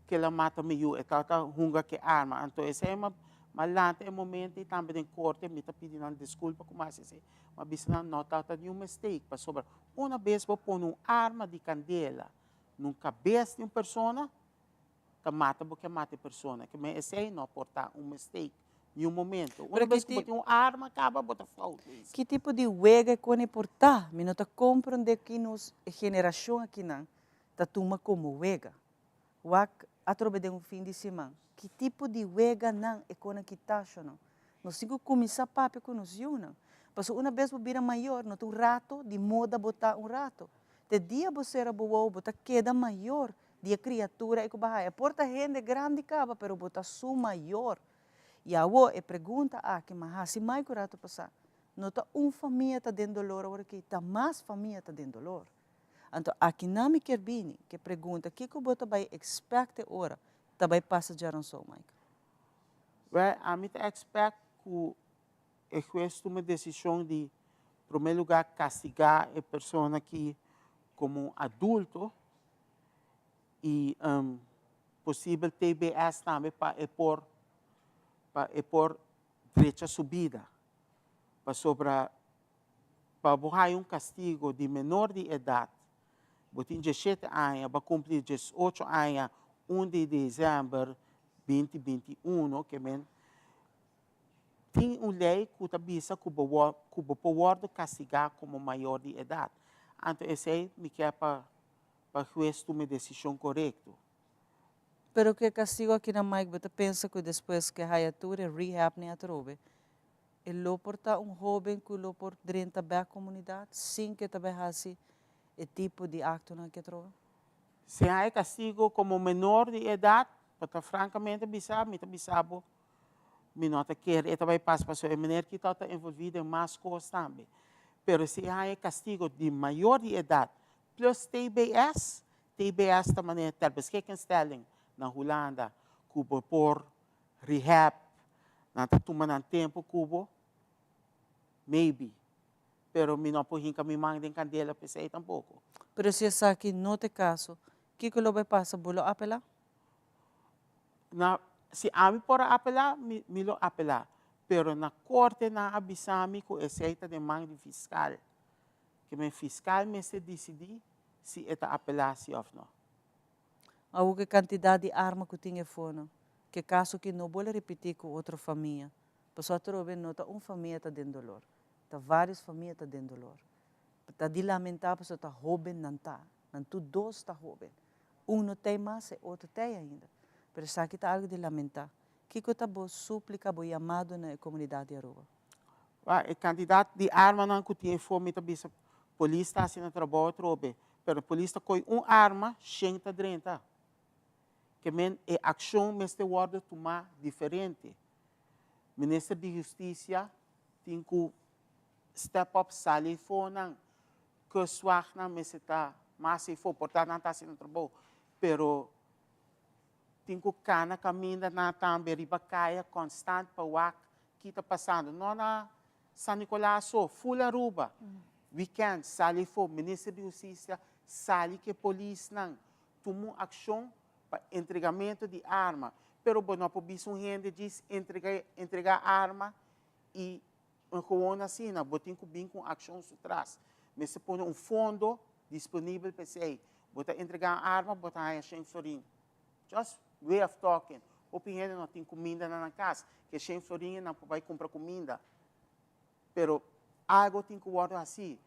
ku el a mata mi yu, e tabata hunga ku e arma. Anto esei mi a lanta e momento i tambe den korte mi ta pidi nan diskulpa ku mi a hasi esei. Mi a bisa nan no tabata niun mistake pasobra una bes bo pone un arma di kandela na un kabes di un persona, ta mata bo ke mata e persona. Ke men esei no por ta un mistake niun momento. Una Pero bes ki ku bo ti tin un arma kaba bo ta fout. Ki tipo di wega e kone por ta? Mi no ta komprende ki nos generashon akinan ta tuma komo wega. Wak atrobe den un fin di siman. Ki tipo di weganan e kone kita shonan? Nos tin ku kuminsá papia ku nos yunan. Pasobra una bes bo bira mayor no ta un rato di moda bo ta un rato. Te dia bo sera bo wowo bo ta keda mayor di e kriatura ei ku bo a haya. Por ta hende grandi kaba, pero bo ta su mayor. I awo e pregunta aki m'a hasi mai ku rato pasá, no ta un famia ta den dolor awor aki, ta mas famia ta den dolor. Anto akinan mi kier bini ku e pregunta, kiko bo ta bai expect e ora ta bai pasa djaranson, Mike? Wèl, ami ta expect ku e hues tuma e desishon di promé lugá kastigá e persona aki komo un adulto i posibel tbs tambe pa e por pa e por drecha su bida pasobra pa bo haya un kastigo di menor di edat bo tin diesshete aña bo a kumpli diesocho aña un di desèmber binti 21 ke men tin un lei ku ta bisa ku bo ku bo por wòrdu kastigá komo mayor di edat anto esei mi kier pa pa hues tuma e desishon korekto. Pero ku e kastigo aki na Mike bo ta pensa ku despues ku e haya tur e rehab ni atrobe e lo por ta un hoben ku lo por drenta bek komunidat sin ku e ta bai hasi e tipo di aktonan aki atrobe? Si haya kastigo komo menor di edat, pa ta frankamente bisa mi ta bisa bo mi no ta kere e ta bai pasa pasobra e meneer ki tabata envolvi den mas kos tambe. Pero si e haya kastigo di mayor di edat Plus tbs, tbs ta manera ter beschikkinstelling na Hulanda ku bo por rehab, nan ta tuma nan tempu ku bo, maybe, pero mi no por hinka mi man den kandela p'esei tampoko. Pero si esaki no ta e kaso, kiko lo bai pasa? Bo lo apelá? Na, si ami por a apelá, mi, mi lo apelá, pero na korte nan a bisa mi ku esei ta den man di fiskal. Ke men fiskal mester disidí si e ta apelá si òf no. Awor ku e kantidat di arma ku tin e fono, ke kaso ki no bole ripití ku otro famia, pasobra atrobe no ta un famia ta den dolor, ta vários famia ta den dolor. Ta di lamentá pasobra ta hóben nan ta, nan tur dos ta hóben. Un no t'ei mas, e otro t'ei ainda. Pero esaki ta algu di lamentá. Kiko ta bo súplika, bo yamado na e komunidat di Aruba? Wa, e kantidat di armanan ku tin efo mi ta bisa polis ta hasi nan trabou atrobe, pero polis ta koi un arma, shen ta drenta. Ke men e akshon mester wòrdu tumá diferente. Minister di Hustisia tin ku step up sali afó nan. Kustwachtnan mester ta mas afó, por ta nan ta hasi nan trabou, pero tin ku kana kaminda nan tambe riba kaya konstant pa wak ki ta pasando. No na San Nicolas so, full Aruba. Weekend sali afó, Minister di Hustisia sali ku e polisnan, tuma un akshon pa entregamento di arma. Pero bo no por bisa un hende djis entrega entrega arma y un gewoon asina. Bo tin cu bin cu un accion su tras. Mester pone un fondo disponibel pa esey. Bo ta entrega un arma, bo ta haya shen florin. Just way of talking. Hopi hende no tin cuminda na nan cas. Ke shen florin nan por bay cumpra cuminda. Pero algo tin cu wordo haci.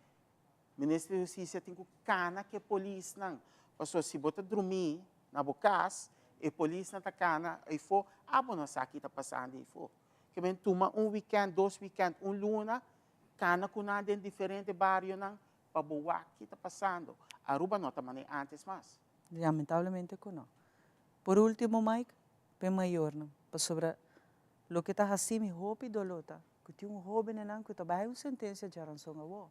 Minister di Hustisia tin ku kana ku e polisnan. Pasobra si bo ta drumí na bo kas, e polisnan ta kana eifó, abo no sa ki ta pasando eifó. Ke men tuma un wikènt, dos wikènt, un luna, kana ku nan den diferente barionan pa bo wak ki ta pasando. Aruba no ta manera ántes mas. Lamentablemente ku no. Por último Mike, p'e mayornan, pasobra loke ta hasi mi hopi doló ta ku tin un hóbennan ku ta bai un sentensia djaranson awó.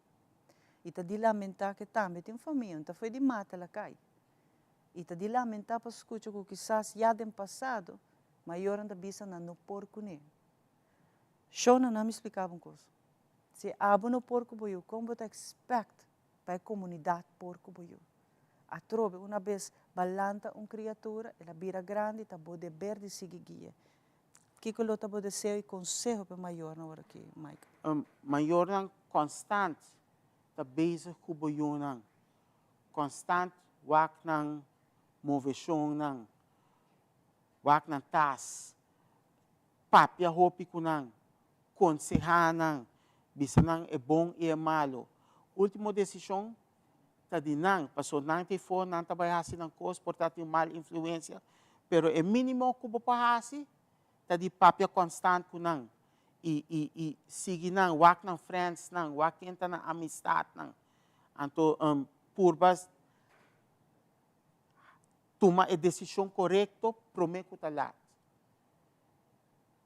I ta di lamentá ke tambe tin famia, un ta foi di mata la kai. I ta di lamentá pa skucha ku kisas ya den pasado mayornan ta bisa nan no por kuné. Shona nan mi splika bo un kos. Si abo no por ku bo yu, kon bo ta expect pa e komunidat por ku bo yu? Atrobe una bes ba lanta un kriatura, el a bira grandi, ta bo deber di sigui gui'e. Kiko lo ta bo deseo i konseho pa e mayornan ora aki, Mike? Mayornan konstant ta bezig ku bo yunan. Konstant wak nan moveshonnan, wak nan tas, papia hopi ku nan, konsehá nan, bisa nan e bon i e malu. Último desishon ta di nan, pasobra nan ta efo, nan ta bai hasi nan kos, por ta tin un mal influensia, pero e mínimo ku bo por hasi ta di papia konstant ku nan i i i sigui nan, wak nan frèndsnan, wak ken ta nan amistatnan. Anto purba tuma e desishon korekto promé ku ta lat.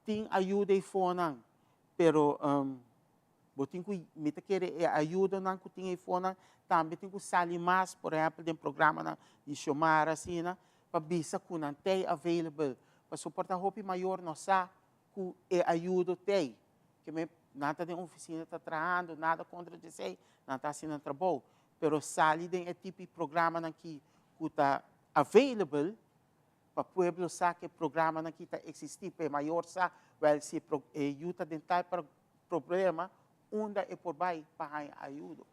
Tin ayuda efonan, pero Bo tin ku, mi ta kere e ayudonan ku tin eifonan tambe tin ku sali mas, por ehèmpel den programanan di Xiomara asina, pa bisa ku nan t'ei available. Pasobra por ta hopi mayor no sa ku e ayudo t'ei. Ke men nan ta den ofisina ta trahando, nada kontra di esei, nan ta hasi nan trabou. Pero sali den e tipo di programanan ki ku ta available pa pueblo sa ku e programanan ki ta eksistí, pa e mayor sa, wèl si e yu ta den tal problema unda e por bai pa haña ayudo.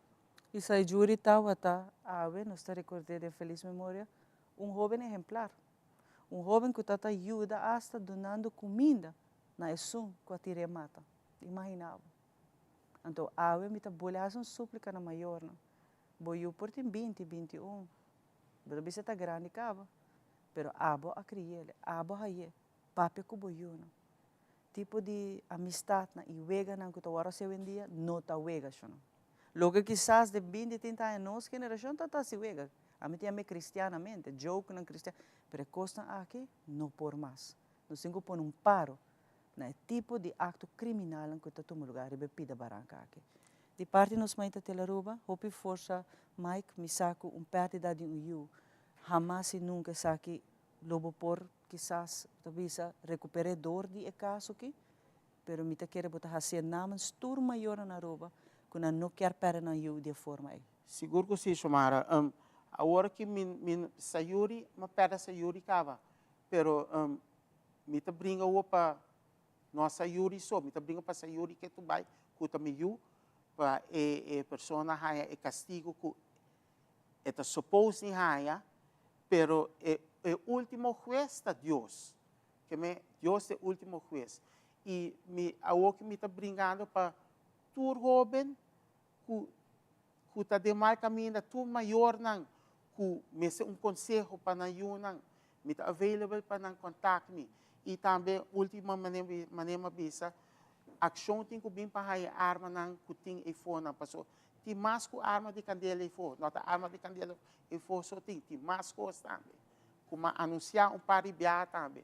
Isai Jury tawata awe, nos ta rekord'é den felis memoria, un hóben ehemplar. Un hóben ku ta ta yuda asta dunando kuminda na esun ku a tir'é mata. Imaginá bo. Anto awe mi ta bole hasi un súplika na mayornan. Bo yu por tin binti, 21. Bo ta bisa e ta grandi kaba. Pero abo a kri'el, abo a hay'é. Papia ku bo yunan. Tipo di amistadnan y weganan cu ta worde haci awendia no ta wega sho no. Loke kisas den binti trinta aña nos generacion ta ta haci wega. Ami ta yama e cristianamente, jokenan cristian, pero e cosnan aki no por mas. Nos tin cu pone un paro na e tipo di acto criminalnan cu ta tuma lugar riba e pida baranca aki. Di parti nos Maita Telaruba, hopi forsa Mike, mi sa cu un perdida di un yu hamas y nunca esaki lo bo por Kisas bo ta bisa recuper'é door di e caso aki, pero mi ta kere bo ta hacié namens tur mayornan na Aruba cu nan no kier perde nan yu di e forma ei. Sigur cu si, Xiomara. Awor ki mi mi Sayuri, mi a perde Sayuri caba, pero mi ta bringa awor pa no a Sayuri so, mi ta bringa pa Sayuri ke tu bai cu ta mi yu, pa e e persona haya e castigo cu e ta suppose di haya, pero e e ultimo hues ta Dios. Ke me Dios ta e ultimo hues. I mi awor ki mi ta bringando pa tur hoben ku ku ta den mal kaminda, tur mayornan ku mester un konseho pa nan yunan, mi ta available pa nan kontak mi. I tambe ultimo manera manera mi a bisa, akshon tin ku bin pa haya armanan ku tin eifonan, pasobra Tin mas ku arma di kandela ei for. No ta arma di kandela ei for so tin, tin mas kos tambe. ku m'a anunsiá un par di biaha tambe.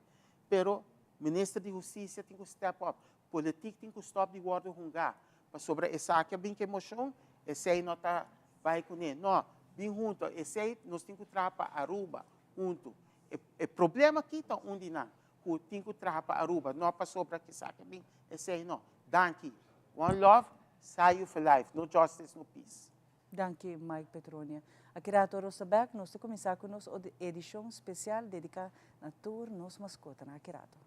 Pero Minister di Hustisia tin ku step up, politiek tin ku stòp di wòrdu hungá, pasobra esaki a bin ku e moshon, esei no ta bai kuné. No, bin huntu, esei nos tin ku traha pa Aruba huntu. E e problema aki ta un di nan, ku tin ku traha pa Aruba, no pasobra esaki a bin, esei no. Danki. One love, Sayu for life, no justice, no peace. Danki Mike Petronia. Aki rato Rosa bek, nos ta kuminsá ku nos edishon spesial dediká na tur nos maskotanan. Aki rato.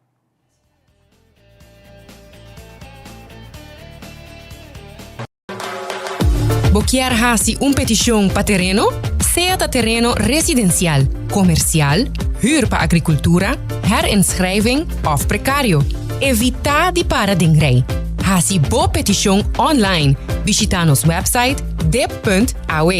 Bo kier hasi un petishon pa tereno? Sea ta tereno residensial, komersial, hür pa agrikultura, herinschrijving òf prekario. Evitá di para den rei. Hasi bo petishon online. Bishitá nos website dip.aw.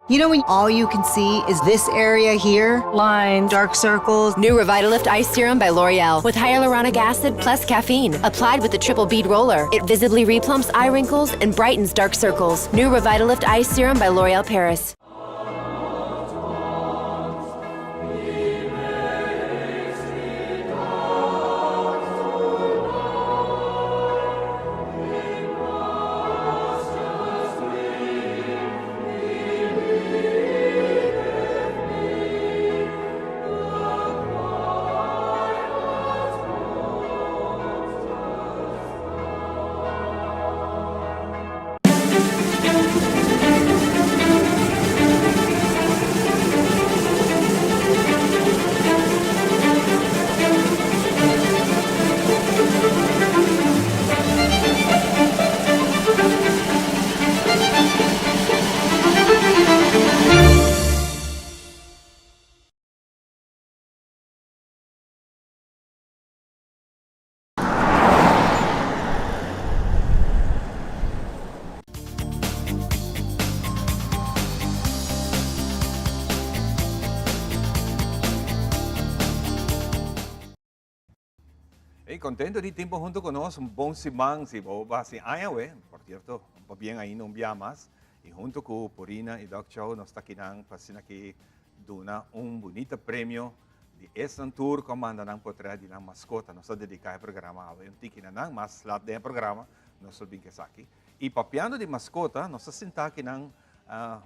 You know when all you can see is this area here? Lines, dark circles. New Revitalift Ice Serum by L'Oreal with hyaluronic acid plus caffeine. Applied with the triple bead roller, it visibly replumps eye wrinkles and brightens dark circles. New Revitalift Ice Serum by L'Oreal Paris. Hey, contento di tin bo hunto con nos, un bon siman, si bo ba hasi aña we, por cierto, un pabien ainda un bia mas, y hunto cu Purina y Dog Chow nos ta kinan pa asina ki duna un bunita premio di esnan tur cu a manda nan potret di nan mascota. Nos ta dedica e programa awe un tiki na nan, mas lat den e programa nos lo bin cu esaki. Y papiando di mascota, nos ta sinta kinan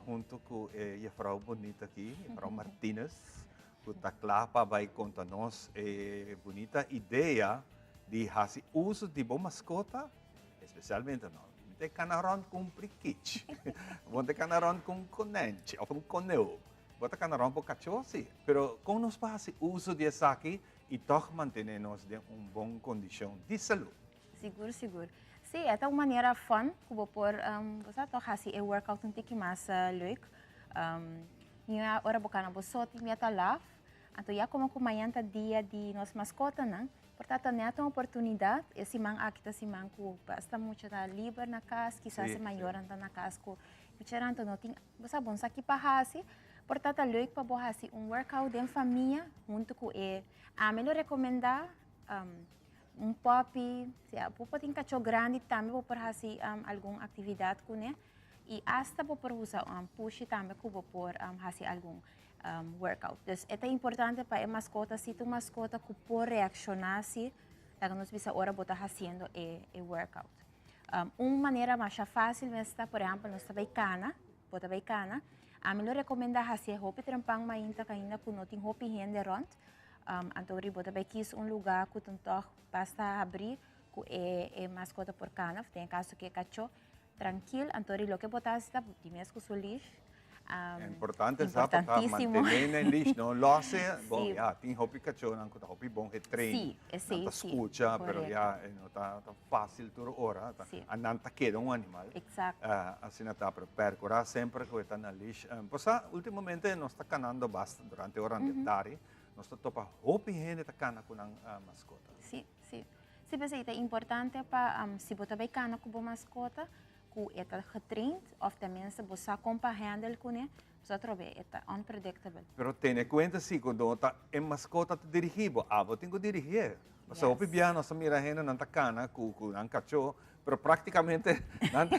hunto cu e juffrouw bonita aki, juffrouw Martinez, Cu ta cla pa bay conta nos e bunita idea di haci uso di bo mascota, especialmente no te cana rond cu un prikich, bo te cana rond cu un konenchi of un koneu, bo ta cana rond bo cacho si, pero con nos por haci uso di esaki y tog mantene nos den un bon condicion di salud? Sigur, sigur. Si, e ta un manera fun cu bo por, bo sa toch haci e workout un tiki mas leuk. Mi a ora bo cana bo so tin mi a ta laf. Anto ya como cu mañan ta dia di nos mascotanan, por ta ta net un oportunidad. E siman aki ta siman cu basta mucha ta liber na cas, kisas e mayornan ta na cas cu muchanan, anto no tin, bo sa, bo no sa ki pa haci. Por ta ta leuk pa bo haci un workout den famia hunto cu e, ami lo recomenda un puppy, sea bo por tin cachó grandi tambe bo por haci algun actividad cune. Y hasta bo por usa un pushi tambe cu bo por haci algun workout. Dus e ta importante pa e mascota, si ta un mascota cu por reacciona si, laga nos bisa ora bo ta haciendo e e workout. Un manera masha facil mes ta, por ehempel, nos ta bay cana, bo ta bay cana, ami lo recomenda haci e hopi trempan mainta cainda cu no tin hopi hende rond, anto ri bo ta bay kies un lugar cu ta toch basta habri cu e e mascota por cana, of den e caso cu e cacho. Trankil, anto ri loke bo ta hasi ta di mes ku su leash. Importante sa pa ta mantené na e leash, no lòs e. Bon, ya, tin hopi kachónan ku ta hopi bon getrain. Sí, esei Nan ta sí, skucha, pero korekto. ya, e no ta fásil tur ora. Sí. A nan ta keda un animal. Eksakto. Asina ta, pero pèrkurá semper ku e ta na leash. Pasá, últimamente nos ta kanando basta durante oranan di tardi, nos ta topa hopi hende ta kana ku nan maskota. Sí, sí. Sí, p'esei ta importante pa si bo ta bai kana ku bo maskota, ku e ta getraind òf tenminste bo sa kon pa handle kuné, pasobra atrobe e ta unpredictable. Pero tene kuenta si ku no ta e maskota ta dirigí bo, abo tin ku dirigié. Pasobra hopi bia nos ta mira hendenan ta kana ku ku nan kachó, pero praktikamente nan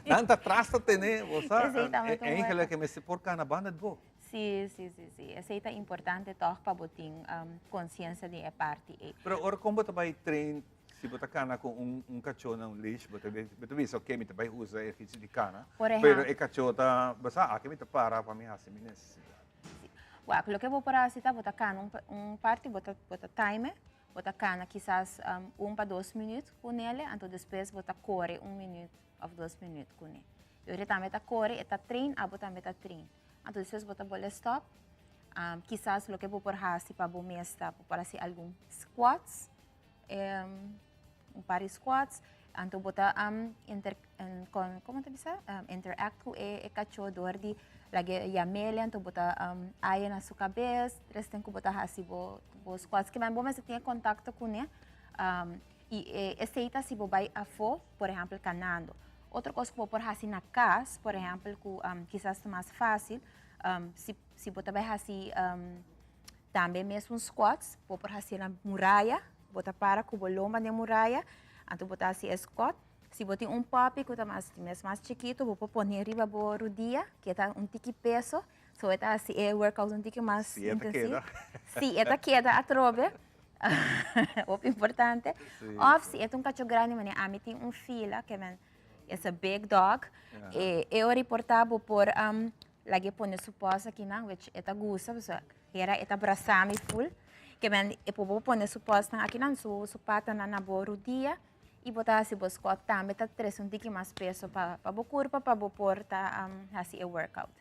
nan ta tras ta tene, bo sa, Esei tambe ta un e wèrda. eigentlik e mester por kana banda di bo. Sí, sí, sí, sí. Esei ta importante tòg pa bo tin konsiensia di e parti ei. Pero ora kon bo ta bai train, si bo ta kana ku un un kachó na un leash, bo ta bo ta bisa oke mi ta bai usa ehersicio di kana, Por pero ehèmpel. e kachó ta bo sa aki mi ta para pa mi hasi mi nesesidat. Sí. Wak, loke bo por hasi ta bo ta kana un un parti, bo ta bo ta time e, bo ta kana kisas un pa dos minüt ku nele, anto despues bo ta kore un minüt òf dos minüt kuné. E ora tambe ta kore, e ta train, abo tambe ta train. Anto despues bo ta bolbe stop. Kisas loke bo por hasi pa bo mes ta bo por hasi algun squats, un par di squats, anto bo ta inter kon komo ta bisa? Interact ku e kachó dor di lag'é yam'é anto bo ta aya na su kabes, tres ten ku bo ta hasi bo squats. Kiman bo mester tin e kontakto kuné i esei ta si bo bai afó, por ehèmpel kanando. Otro kos ku bo por hasi na kas, por ehèmpel ku kisas ta mas fásil, si si bo ta bai hasi tambe mesun squats, bo por hasi na muraya, bo ta para ku bo lomba den muraya, anto bo ta hasi e squat. Si bo tin un puppy ku ta mas mes mas chikitu, bo por pone riba bo rudia, ke ta un tiki peso, so e ta hasi e workout un tiki mas Si e ta intensivo. keda. Si e ta keda atrobe. Hopi importante. Sí. Of si e ta un cacho grandi, mane ami tin un fila ke men is a big dog. E e ora por ta bo por um, lag'e pone su pos aki nan, which e ta gusta, pasobra hera e ta brasa mi full. Ke men e por bo pone su posnan aki nan, su su patanan na bo rudia i bo ta hasi bo squat tambe ta trese un tiki mas peso pa pa bo kurpa pa bo por ta um, hasi e workout.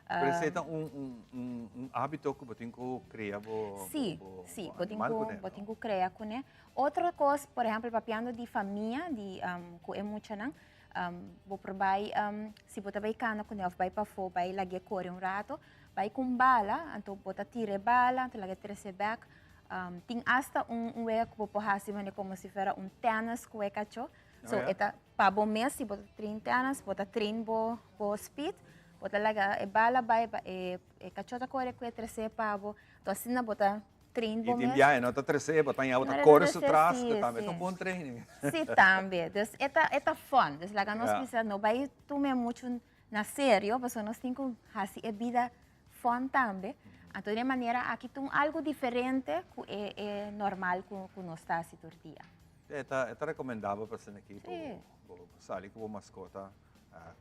Pero esei ta un, un, un, un hábito ku bo tin ku krea bo, Sí, bo, sí, bo bo tin animal ku, kuné, bo no? tin ku krea kuné. Otro kos, por ehèmpel, papiando di famia, di um, ku e muchanan, um, bo por bai, um, si bo ta bai kana kuné òf bai pafó, bai lag'é kore un rato, bai ku un bala, anto bo ta tira e bala, anto lag'é trese bèk. Um, tin asta un, un wega ku bo por hasi manera komo si fuera un tènis ku e kachó. So, Oh, ya? e ta pa bo mes, si bo ta train tènis, bo ta train bo, bo speed, Bo ta laga e bala bai pa e e kachó ta kore ku e tresé pa bo. Anto asina bo ta train bo I tin mes. biaha e no ta tresé, bo ta ña bo ta No ta kore su tresé, tras, sí, ku tambe ta sí. un bon training. Sí, tambe. Dus e ta e ta fun. Dus laga nos Ja. bisa no bai tum'é muchu na serio, pasobra nos tin ku hasi e bida fun tambe. Anto den e manera aki ta un algu diferente ku e e normal ku ku nos ta hasi tur dia. E ta e ta rekomendabel pa asina aki bo Sí. bo sali ku bo maskota.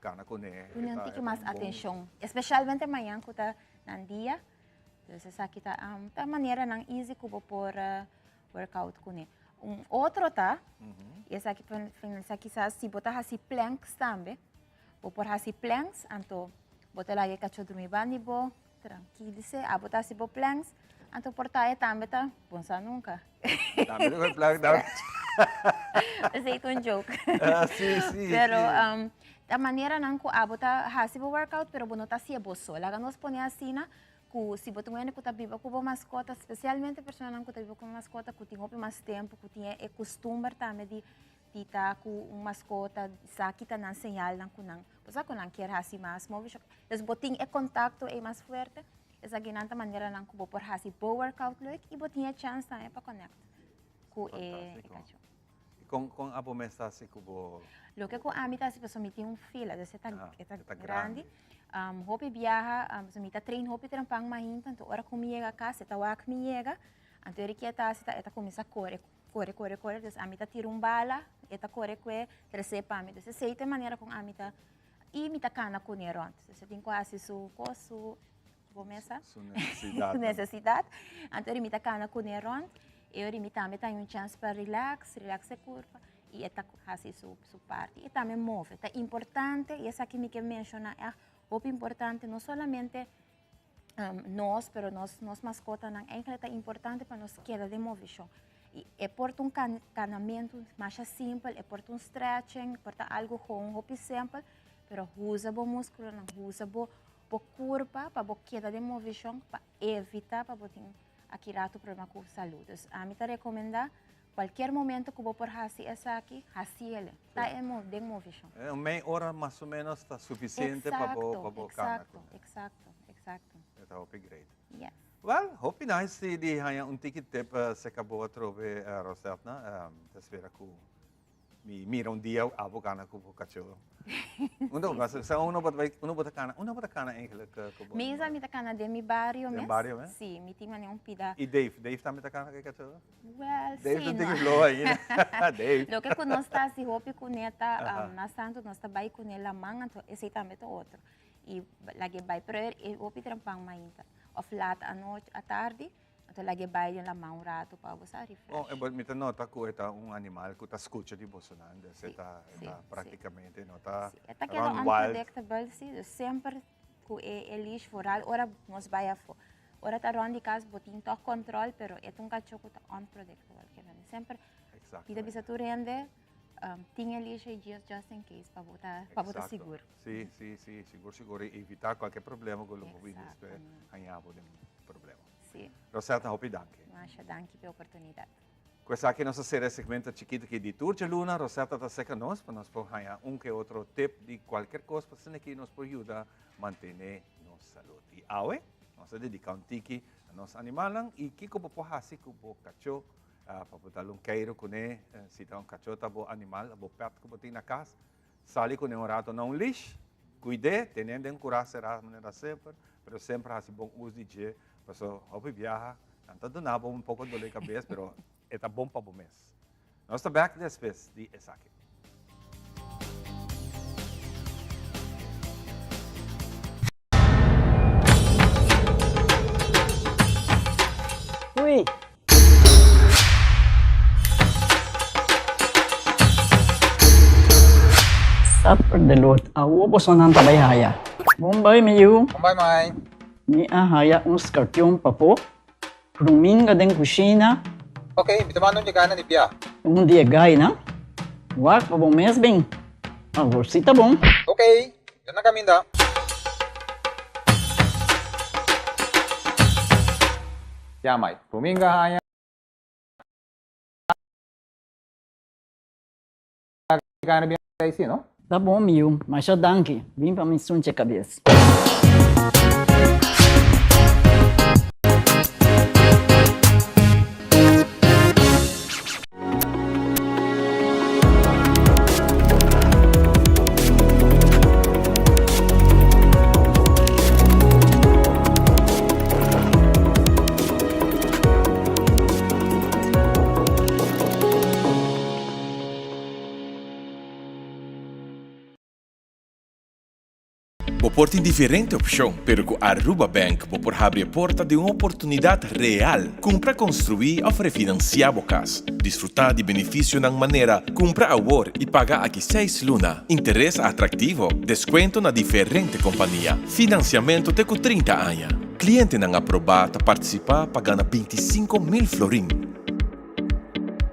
Cana cune. Duna un tiki mas atencion, especialmente mañan cu ta nan dia. Dus esaki ta ta maneranan easy cu bo por workout cune. Un otro ta, y esaki pa finalisa kisas si bo ta haci planks tambe, bo por haci planks, anto bo ta laga e cacho drumi banda di bo, trankilise, abo ta haci bo planks, anto por ta e tambe ta, bon sa nunca. Tambe ta con plank tambe. Esey ta un joke. Ah, sí, sí, Pero sí. ta maneranan cu abo ta haci bo workout, pero bo no ta haci'e bo so. Laga nos pone asina cu si bo ta un hende cu ta biba cu bo mascota, specialmente personanan cu ta biba cu bo mascota, cu tin hopi mas tempo, cu tin e custumber tambe di di ta cu un mascota, sa kita nan señalnan cu nan, bo sa cu nan kier haci mas movishon. Dus bo tin e contacto ey mas fuerte. Esakinan ta maneranan ku bo por hasi bo workout leuk i bo tin e chèns tambe pa connect ku e kachó. I kon kon abo mes ta hasi ku bo. Loke ku ami ta hasi pasobra mi tin un fila, dus e ta e ta grandi. Hopi biaha pasobra mi ta train hopi trempan mainta, anto ora ku mi yega kas e ta wak mi yega, anto e ke ta hasi ta e ta kuminsá kore kore kore kore, dus ami ta tira un bala, e ta kore kue tres'é pa mi. Dus esei ta e manera kon ami ta I mi ta kana kuné rònt. Dus e tin ku hasi su kos, su bo mesa. Su nesesidat. Su nesesidat. Anto mi ta kana kuné rònt. E ora mi tambe ta un chèns pa relax, relax e kurpa. I e ta hasi su su parti. E tambe move. Ta importante, i esaki mi ke menshoná ègt hopi importante, no solamente nos, pero nos nos maskotanan eigenlijk ta importante pa nos keda den movishon. I e por ta un kanamentu masha simpel, e por ta un stretching, por ta algu gewoon hopi simpel, pero usa bo muskulonan, usa bo bo kurpa pa bo keda den movishon pa evita pa bo tin aki ratu problema ku salud. Dus ami ta rekomendá kualkier momento ku bo por hasi esaki, hasiel. Ta den movishon. Un mei ora mas o menos ta sufisiente pa bo pa bo kana Exacto, exacto, exacto. E ta hopi great. Yes. Well, hopi nice di di haña un tiki tip serka bo atrobe, Roseltna. Ta spera ku. Mi mira un dia abo cana cu bo cachorro. Unda bo basa? Sa uno bo ta bai, uno bo ta cana, unda bo ta cana eigenlijk cu bo? Mi sa mi ta cana den mi bario mes. Den bario mes? Si, mi tin mane un pida. Y Dave, Dave tambe ta cana cu e cachorro? Well, si, Dave ta no. tiki floho ainda. Dave. Loke cu nos ta haci hopi cu ne ta, mas tanto nos ta bai cu ne laman, anto esey tambe ta otro. Y lag'e bai, pero e hopi trampan mainta of laat anochi, atardi. Anto lag'e bai den laman un ratu pa bo sa refresh. Bon, e mi ta nota ku e ta un animal ku ta skucha di bosonan, dus e ta e ta praktikamente no ta Sí, e ta keda run wild. unpredictable, sí, dus semper ku e e leash vooral ora nos bai afó. Ora ta rònt di kas bo tin tòg kòntròl, pero e ta un kachó ku ta unpredictable, ke mende semper mi ta bisa tur hende tin e leash ei just in case pa bo ta pa bo ta sigur. Sí, sí, sí, sigur sigur, i evitá kualke problema ku lo por bini despues haña bo den problema. Sí. Rosetta, hopi danki. Masha danki p'e oportunidat. Ku esaki nos a sera e segmento chikitu aki di Tur Djaluna. Rosetta ta seka nos pa nos por haña un ke otro tip di kualker kos pa asina ki nos por yuda mantené nos salud. I awe nos a dediká un tiki na nos animalnan i kiko bo por hasi ku bo kachó pa bo dal un keiru kuné. Si ta un kachó ta bo animal, bo pet ku bo tin na kas, Sali kuné un rato na un leash, kuid'é, ten'é den kurá será manera semper, pero semper hasi bon us di dje, paso hopi biaha nan ta duna bo un poko dolé kabes, pero e ta bon pa bo mes. Nos ta bèk despues di esaki. Hui! Supper de lot. Awo bosonan ta bai haya. Bon bai mi yu. Bon bai mai. Mi a haya un skarpion papo. Ruminga den kushina. Ok, mi ta manda un dje na di bia. Un di e gainan. Wak pa bo mes bin. Awor si ta bon. Ok, yo na kaminda. Ya mai. Ruminga haña gana bin ei si no? Ta bon mi yu, masha danki. Bin pa mi sunche kabes. Bo por tin diferente opcion, pero cu Aruba Bank bo por habri e porta di un oportunidad real. Cumpra, construi of refinancia bo cas. Disfruta di beneficionan manera cumpra awor y paga aki seis luna, interes atractivo, descuento na diferente compania, financiamento te cu 30 aña. Clientenan aproba ta participa pa gana 25,000 florin.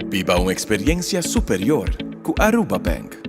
Biba un experiencia superior cu Aruba Bank.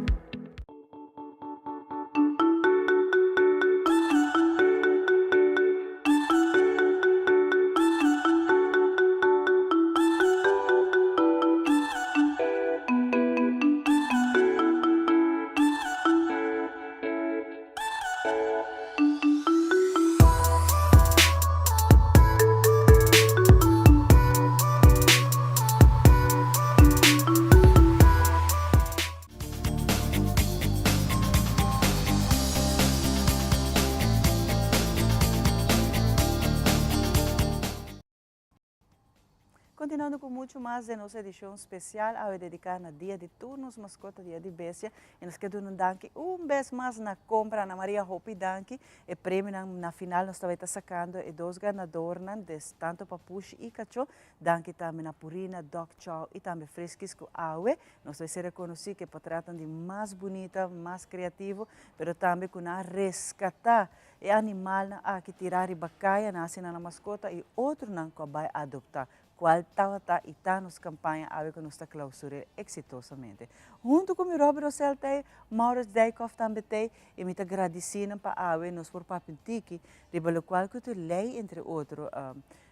Continuando cu mucho mas den nos edicion special awe dedica na Dia di tur nos mascota, Dia di Bestia, y nos kier duna un danki un bes mas na Compra Ana Maria, hopi danki, e premionan na final nos tabata sacando e dos ganadornan, des tanto pa Pushi y Cacho, danki tambe na Purina, Dog Chow y tambe Friskies cu awe Nos ta ser rekonosí ku e portretnan di mas bunita, mas kreativo, pero tambe ku nan a reskatá e animalnan aki tirá riba kaya, nan hasi nan nan maskota i otronan ku a bai adoptá, kual tabata i ta nos kampaña awe ku nos ta klausur'é eksitosamente. Huntu ku mi Robby Rosel t'ei, Maurits Dijkhoff tambe t'ei i mi ta gradisí nan pa awe nos por papia un tiki riba lokual ku ta lei entre otro,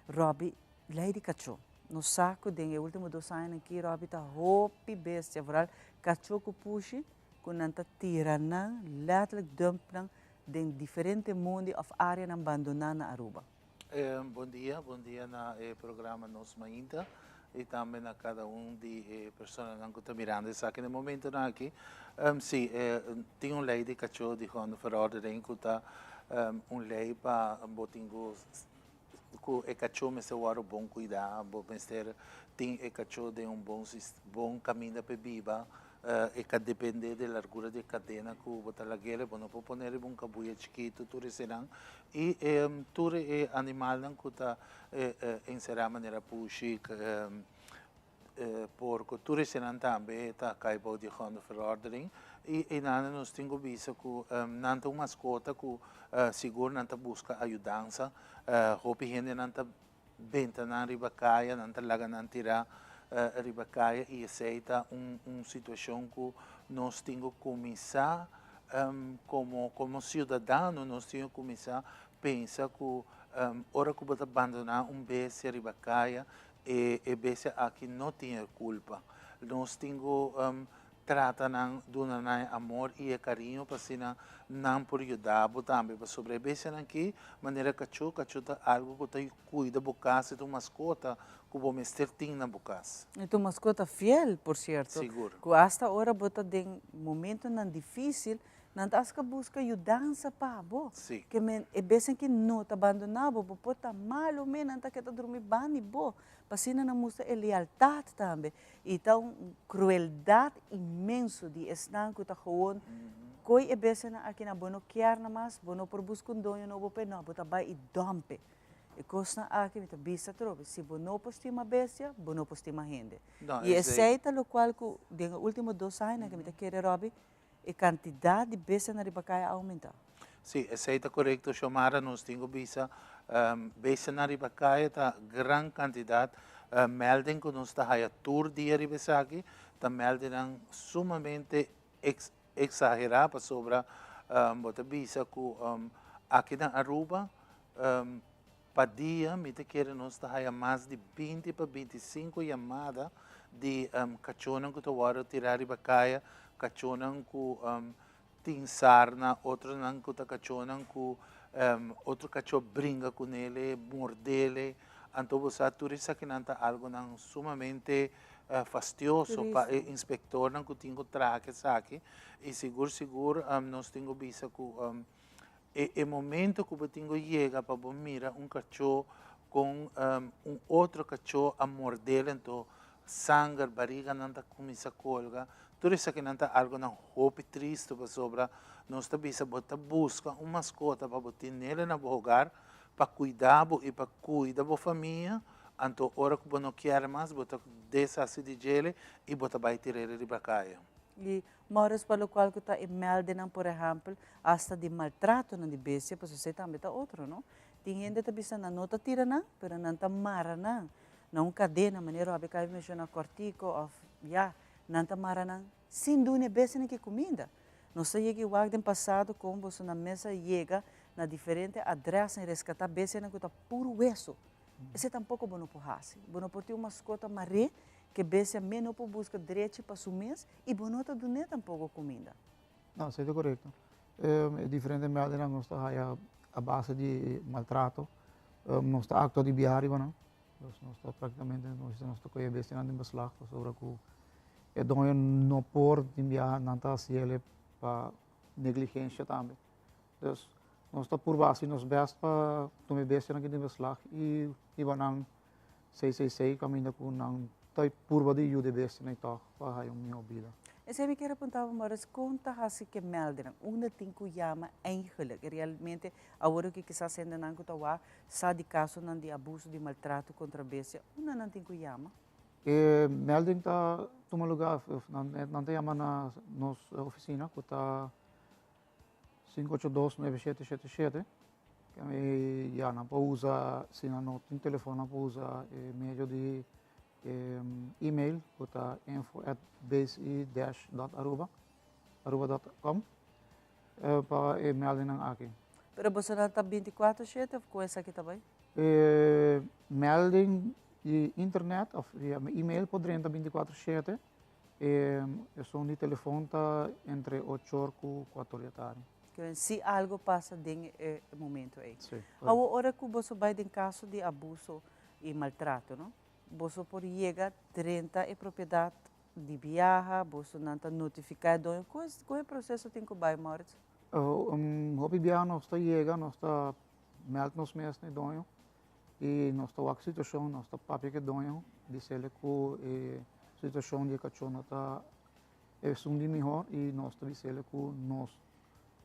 Robby, lei di kachó. Nos sa ku den e último dos añanan aki Robbie ta hopi bestia, vooral kachó ku pushi, ku nan ta tira nan, letterlijk dump nan den diferente mundi òf áreanan bandoná na Aruba. Bon dia, bon dia na e programa Nos Mainta. i tambe na kada un di e personanan ku ta mirando esaki na e momentonan aki. Sí, tin un lei di kachó di hondenverordening ku ta un lei pa bo tin ku ku e kachó mester wòrdu bon kuidá, bo mester tin e kachó den un bon bon kaminda pa e biba, e ka dependé di e largura di e kadena ku bo ta lag'el, bo no por pone riba un kabuya chikitu tur esenan i tur e animalnan ku ta enserá manera pushi, porko, tur esenan tambe ta kai bou di hondenverordening i einan nos tin ku bisa ku nan ta un maskota ku sigur nan ta buska ayudansa, hopi hendenan ta benta nan riba kaya, nan ta laga nan tirá riba kaya i esei ta un un situashon ku nos tin ku kuminsá komo komo siudadano nos tin ku kuminsá pensa ku ora ku bo ta bandoná un bestia riba kaya e e bestia aki no tin e kulpa. Nos tin ku trata nan, duna nan e amor i e kariño pa asina nan por yuda bo tambe. Pasobra e bestianan aki, manera kachó, kachó ta algu ku ta kuida bo kas, e ta un maskota ku bo mester tin na bo kas. E ta un maskota fiel, por sierto. Sigur. Ku asta ora bo ta den momentonan difísil, nan ta aska buska yudansa pa bo. Si. Ke men e bestianan aki no ta bandoná bo, bo por ta malu men, nan ta keda drumi banda di bo. Pa asina nan mustra e lealtat tambe. I ta un krueldat inmenso di esnan ku ta gewoon koi e bestianan aki nan bo no kier nan mas, bo no por buska un doño nobo p'e, no, bo ta bai i dòmp e. E kosnan aki mi ta bisa atrobe, si bo no por stima bestia, bo no por stima hende. I esei ta lokual ku den e último dos añanan ku mi ta kere Robby, e kantidat di bestianan riba kaya a oumentá. Sí, esei ta korekto Xiomara, nos tin ku bisa bestianan riba kaya ta gran kantidat, melding ku nos ta haya tur dia riba esaki ta meldingnan sumamente eksagerá pasobra bo ta bisa ku aki na Aruba pa dia mi ta kere nos ta haya mas di binti pa bintisinko yamada di kachónan ku ta wòrdu tirá riba kaya, kachónan ku tin sarna, otronan ku ta kachónan ku otro kachó bringa kunele, mordele. Anto bo sa tur esakinan ta algonan sumamente fastioso pa e inspektornan ku tin ku traha ku esaki. I sigur sigur nos tin ku bisa ku E e momento ku bo tin ku yega pa bo mira un kachó kon un otro kachó a mordel anto sanger, bariganan ta kuminsá kolga, tur esakinan ta algonan hopi tristu pasobra nos ta bisa bo ta buska un maskota pa bo tinel na bo hogar pa kuida bo i pa kuida bo famia, anto ora ku bo no kier mas bo ta deshasi di djele i bo ta bai tir'el riba kaya. I Morris pa locual cu ta e meldenan por ehempel hasta di maltratonan di bestia pasobra esey tambe ta otro no. Tin hende ta bisa nan no ta tira nan pero nan ta mara nan na un cadena manera Robbie acaba di menciona cortico of ya nan ta mara nan sin duna e bestianan ki cuminda. Nos ta yega y wak den pasado con boso nan mes a yega na diferente adresnan y rescata bestianan cu ta puro weso. Esey tampoco bo no por haci. Bo no por tin un mascota mare Ke bestia me no por buska drechi pa su mes i bo no ta dun'é tampoko kuminda. No, esei ta korekto. E diferente mèldenan nos ta haya a base di maltrato. Nos ta aktua di biaha riba nan. Dus nos ta praktikamente nos nos ta kohe e bestianan den beslag pasobra ku e doño no por tin biaha nan ta hasi el pa negligensia tambe. Dus nos ta purba hasi nos bèst pa tuma e bestianan aki den beslag i hiba nan CCC kaminda ku nan ta purba di yuda e bestianan i tòg pa haya un mihó bida. Esei mi kier a punta bo Morris, kon ta hasi ke mèldenan? Unda tin ku yama eigenlik? Realmente awor ku kisas hendenan ku ta wak sa di kasonan di abuso, di maltrato kontra bestia, unda nan tin ku yama? E mèlding ta tuma lugá, nan ta yama na nos ofisina ku ta 582 9777. Ya, nan por usa, si nan no tin telefòn, nan por usa e medio di email ku ta info at bci dash dot aruba, aruba dot com, pa e meldingnan aki. Pero bosonan ta bintikuater shete of ku esaki ta bai? E melding di internet of via email por drenta bintikuater shete. E esun di telefon ta entre ocho or ku kuater or di atardi. Ke si algo pasa den e momento ei. Sí. Awor ora ku boso bai den kaso di abuso i maltrato, no? Boso por yega drenta e propiedat di biaha, boso nan ta notifiká e doño. Kon kon e proseso tin ku bai, Maurits? Hopi biaha nos ta yega, nos ta mèld nos mes na e doño i nos ta wak situashon, nos ta papia ku e doño, bis'el ku e situashon di e kachó no ta esun di mihó i nos ta bis'el ku nos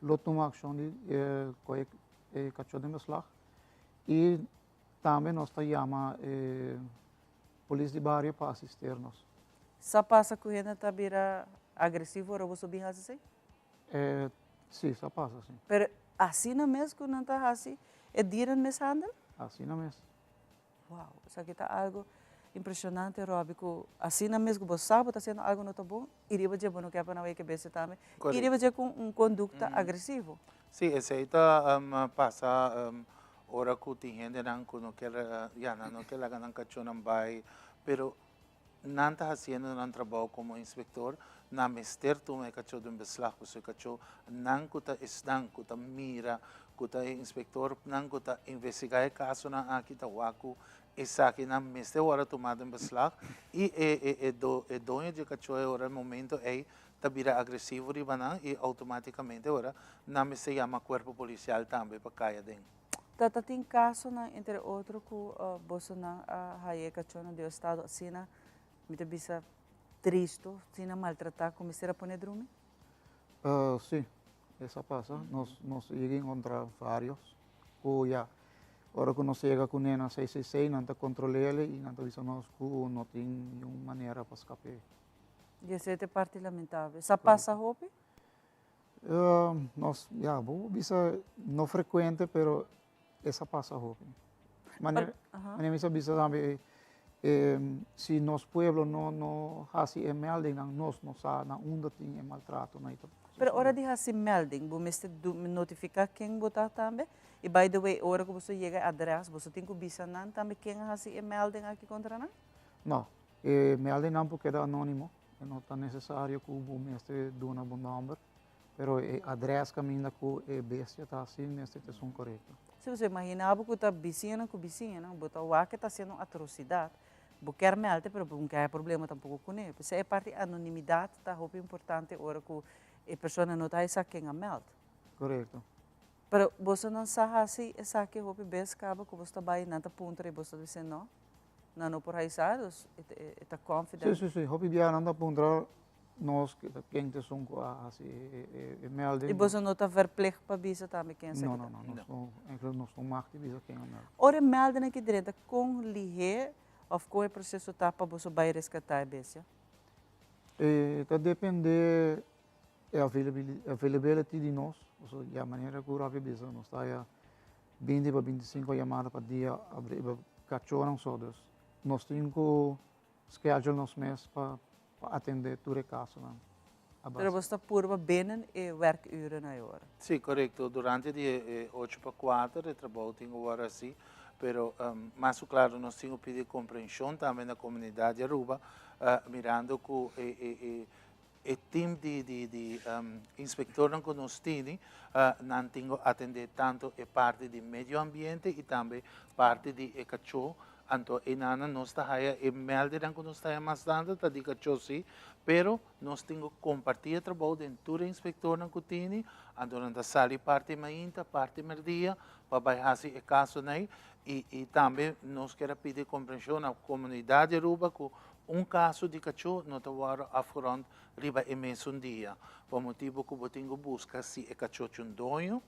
lo tuma akshon di kohe e kachó den beslag i Tambe nos ta yama e polis di bario pa asister nos. Sa pasa ku hende ta bira agresivo ora boso bin hasi esei? E, si, sa pasa, si. Pero asina mes ku nan ta hasi e dierenmishandel? Asina mes. Wow, esaki ta algo impresionante Robby, ku asina mes ku bo sa bo ta hasiendo algo no ta bon i riba dje bo no ke pa nan wei ke bestia tambe i riba dje ku un kondukta agresivo. Si, esei ta pasa Ora ku tin hendenan ku no kier, ya, nan no kier laga nan kachónan bai, pero nan ta hasiendo nan trabou komo inspektor, nan mester tuma e kachó den beslag, pasobra e kachó, nan ku ta esnan ku ta mira, ku ta e inspektornan ku ta investigá e kasonan aki ta wak ku esakinan mester wòrdu tumá den beslag i e e e doño di e kachó e ora e momento ei ta bira agresivo riba nan y automaticamente ora nan mester yama cuerpo policial tambe pa cay aden. Ta ta tin casonan entre otro cu bosonan a haya e cachonan di estado asina, mi ta bisa tristo, asina maltrata cu mester a pone drumi? Si, esa pasa. Nos nos yega encontra varios cu ya ora cu nos yega cune na 666 nan ta controlele y nan ta bisa nos cu no tin niun manera pa scape. I esei ta e parti lamentabel. Sa pasa hopi? Nos, ya, bo por bisa no frekuente, pero e sa pasa hopi. Manera, manera mi sa bisa tambe, si nos pueblo no no hasi e meldingnan, nos no sa na unda tin e maltratonan i ta Pero ora di hasi melding, bo mester notifiká ken bo ta tambe? I by the way, ora ku boso yega e adrès, boso tin ku bisa nan tambe ken a hasi e melding aki kontra nan? No. E meldingnan por keda anónimo, e no ta nesesario ku bo mester duna bo nòmber, pero e adrès kaminda ku e bestia ta si mester ta esun korekto. Si bo imaginá bo ku ta bisiñanan ku bisiñanan, bo ta wak ke ta hasiendo un atrosidat, bo kier mèlde pero bo no ke haya problema tampoko kuné. P'esei e parti anonimidat ta hopi importante ora ku e persona no ta haya sa ken a mèld. Korekto. Pero boso nan sa hasi esaki hopi bes kaba ku boso ta bai nan ta puntra i boso ta bisa no? Nan no por haisa, dus e ta confident. Si, si, si. Hopi bia nan ta puntra nos ken ta esun ku a hasi e melding. I boso no ta verplicht pa bisa tambe ken esaki ta? No, no, no. Nos no, eigenlijk nos no mag di bisa ken a meld. Ora e melding aki drenta, kon lihé òf kon e proseso ta pa boso bai reskatá e bestia? E ta dependé e availability di nos. Pasobra ya manera ku Rafi a bisa nos ta haya 20 pa 25 yamada pa dia riba kachónan so. Dus nos tin ku schedule nos mes pa atendé tur e kasonan a base. Pero boso ta purba binnen e werkuren ei ora? Sí, korekto. Durante di e ocho pa kuater e trabou tin ku wòrdu hasi. Pero mas ku klaro nos tin ku pidi komprenshon tambe na komunidat di Aruba mirando ku e E team di di di inspectornan cu nos tini, nan tin cu atende tanto e parti di medio ambiente y tambe parti di e cacho. Anto enanan nos ta haya e meldenan cu nos ta haya mas tanto ta di cacho si, pero nos tin cu comparti e trabou den tur e inspectornan cu tini, anto nan ta sali parti mainta, parti merdia pa bay haci e casonan ey y y tambe nos kier a pidi comprension na comunidad di Aruba cu Un kaso di kachó no ta wòrdu afgerond riba e mesun dia, pa motibu ku bo tin ku buska si e kachó tin un doño.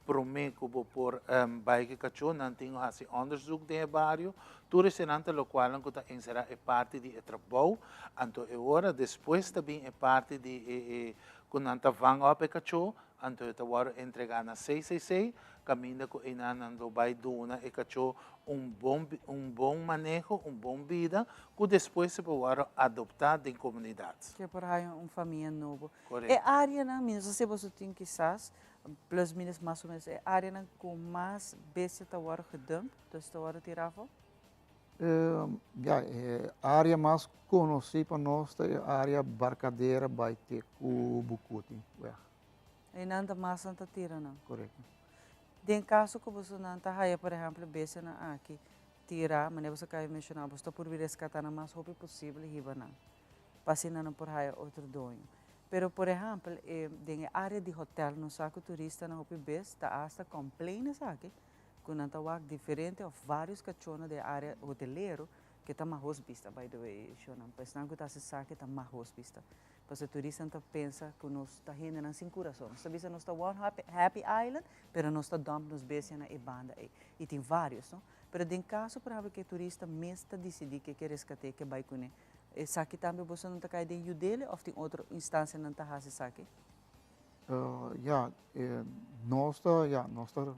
Promé ku bo por bai ku e kachó, nan tin ku hasi òndersuk den e bario. Tur esenan ta lokualnan ku ta enserá e parti di e trabou. Anto e ora despues ta bin e parti di e ku nan ta vang òp e kachó, anto e ta wòrdu entregá na CCC, kaminda ku einan nan lo bai duna e kachó un bon un bon maneho, un bon bida, ku despues e por wòrdu adoptá den komunidat. Ke por haña un famia nobo. Korekto. E áreanan, mi no sa si boso tin kisas, plus minus mas o menos, e áreanan ku mas bestia ta wòrdu gedump, dus ta wòrdu tirá afó? Ya, e área mas konosí pa nos ta e área Barkadera bai te ku Bukuti weg. Einan ta mas nan ta tira nan. Korekto. Den kaso ku boso nan ta haya por ehèmpel bestianan aki, tira, manera bo sa caba di menciona, bo ta purbi rescata nan mas hopi posibel y hiba nan, pa asina nan por haya otro doño. Pero por ehempel, e den e area di hotel nos sa cu turistanan hopi bes ta hasta complain esaki, cu nan ta wak diferente of varios cachonan den e area hotelero, ke ta mahos bista by the way, shownan, pa esnan cu ta haci esaki ta mahos bista. Pasobra turistanan ta pensa cu nos ta hendenan sin curason. Nos ta bisa nos ta one happy island, pero nos ta dump nos bestia na e banda ey. Y tin varios, no? Pero den caso, por ehempel, cu e turista mes ta dicidi cu e ke rescate, e ke bay cune, esaki tambe boso nan ta cay den yudele of tin otro instancianan ta haci esaki? Ya, nos ta, ya, nos ta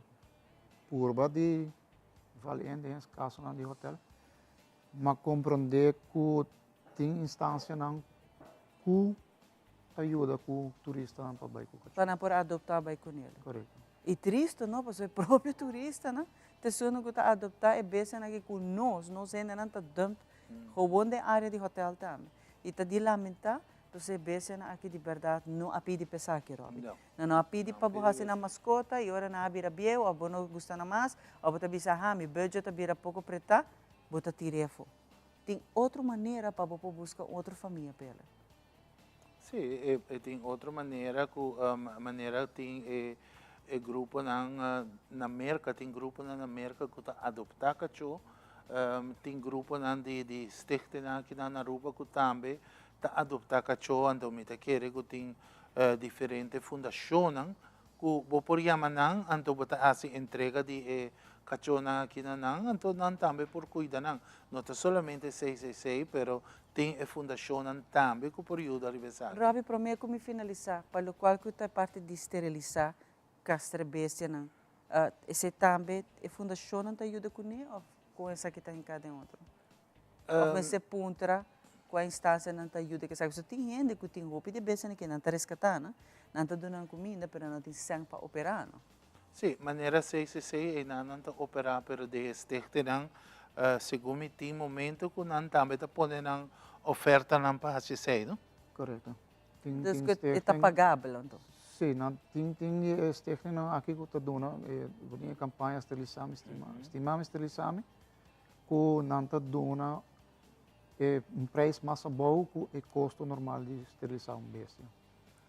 purba di val in den es casonan di hotel, ma comprende cu Tin instancianan cu ta yuda cu turistanan pa bay cu cachó. Pa nan por adopta bay cu nel. Corecto. Y tristo no, pasobra e propio turistanan ta esunnan cu ta adopta e bestianan aki cu nos, nos hendenan ta dump gewoon den area di hotel tambe. Y ta di lamenta, pasobra e bestianan aki di berdad no a pidi pa esaki, Robby. No. Nan no a pidi pa bo haci nan mascota y ora nan a bira bieu of bo no gusta nan mas of bo ta bisa, ha, mi budget a bira poco preta, bo ta tira e afo. Tin otro manera pa bo por buska un otro famia p'el? Sí, e e tin otro manera ku manera tin e e gruponan na Merka, tin gruponan na Merka ku ta adoptá kachó, tin gruponan di di stichtingnan aki na Aruba ku tambe ta adoptá kachó, anto mi ta kere ku tin diferente fundashonnan ku bo por yama nan, anto bo ta hasi entrega di e kachónan aki na nan, anto nan tambe por kuida nan. No ta solamente CCC, pero tin e fundashonnan tambe ku por yuda riba esaki. Robbie, promé ku mi finalisá, pa lokual ku ta e parti di sterilisá kastra bestianan, esei tambe e fundashonnan ta yuda kuné òf kon esaki ta hinká den otro? Of mester puntra kua instansianan ta yuda esaki. Pasobra tin hende ku tin hopi di bestianan ke nan ta reskatá nan, nan ta duna nan kuminda pero nan tin sèn pa operá nan. Sí, manera CCC einan nan ta operá pero den e stichtingnan segun mi tin momento ku nan tambe ta pone nan ofertanan pa hasi esei no. Korekto. Tin Dus tin ku e ta stichting. pagabel anto. Sí, nan tin tin di e stichtingnan aki ku ta duna e bo tin e kampaña Sterilisá mi stima stima mi sterilisá mi. ku nan ta duna e un prijs mas abou ku e kosto normal di sterilisá un bestia.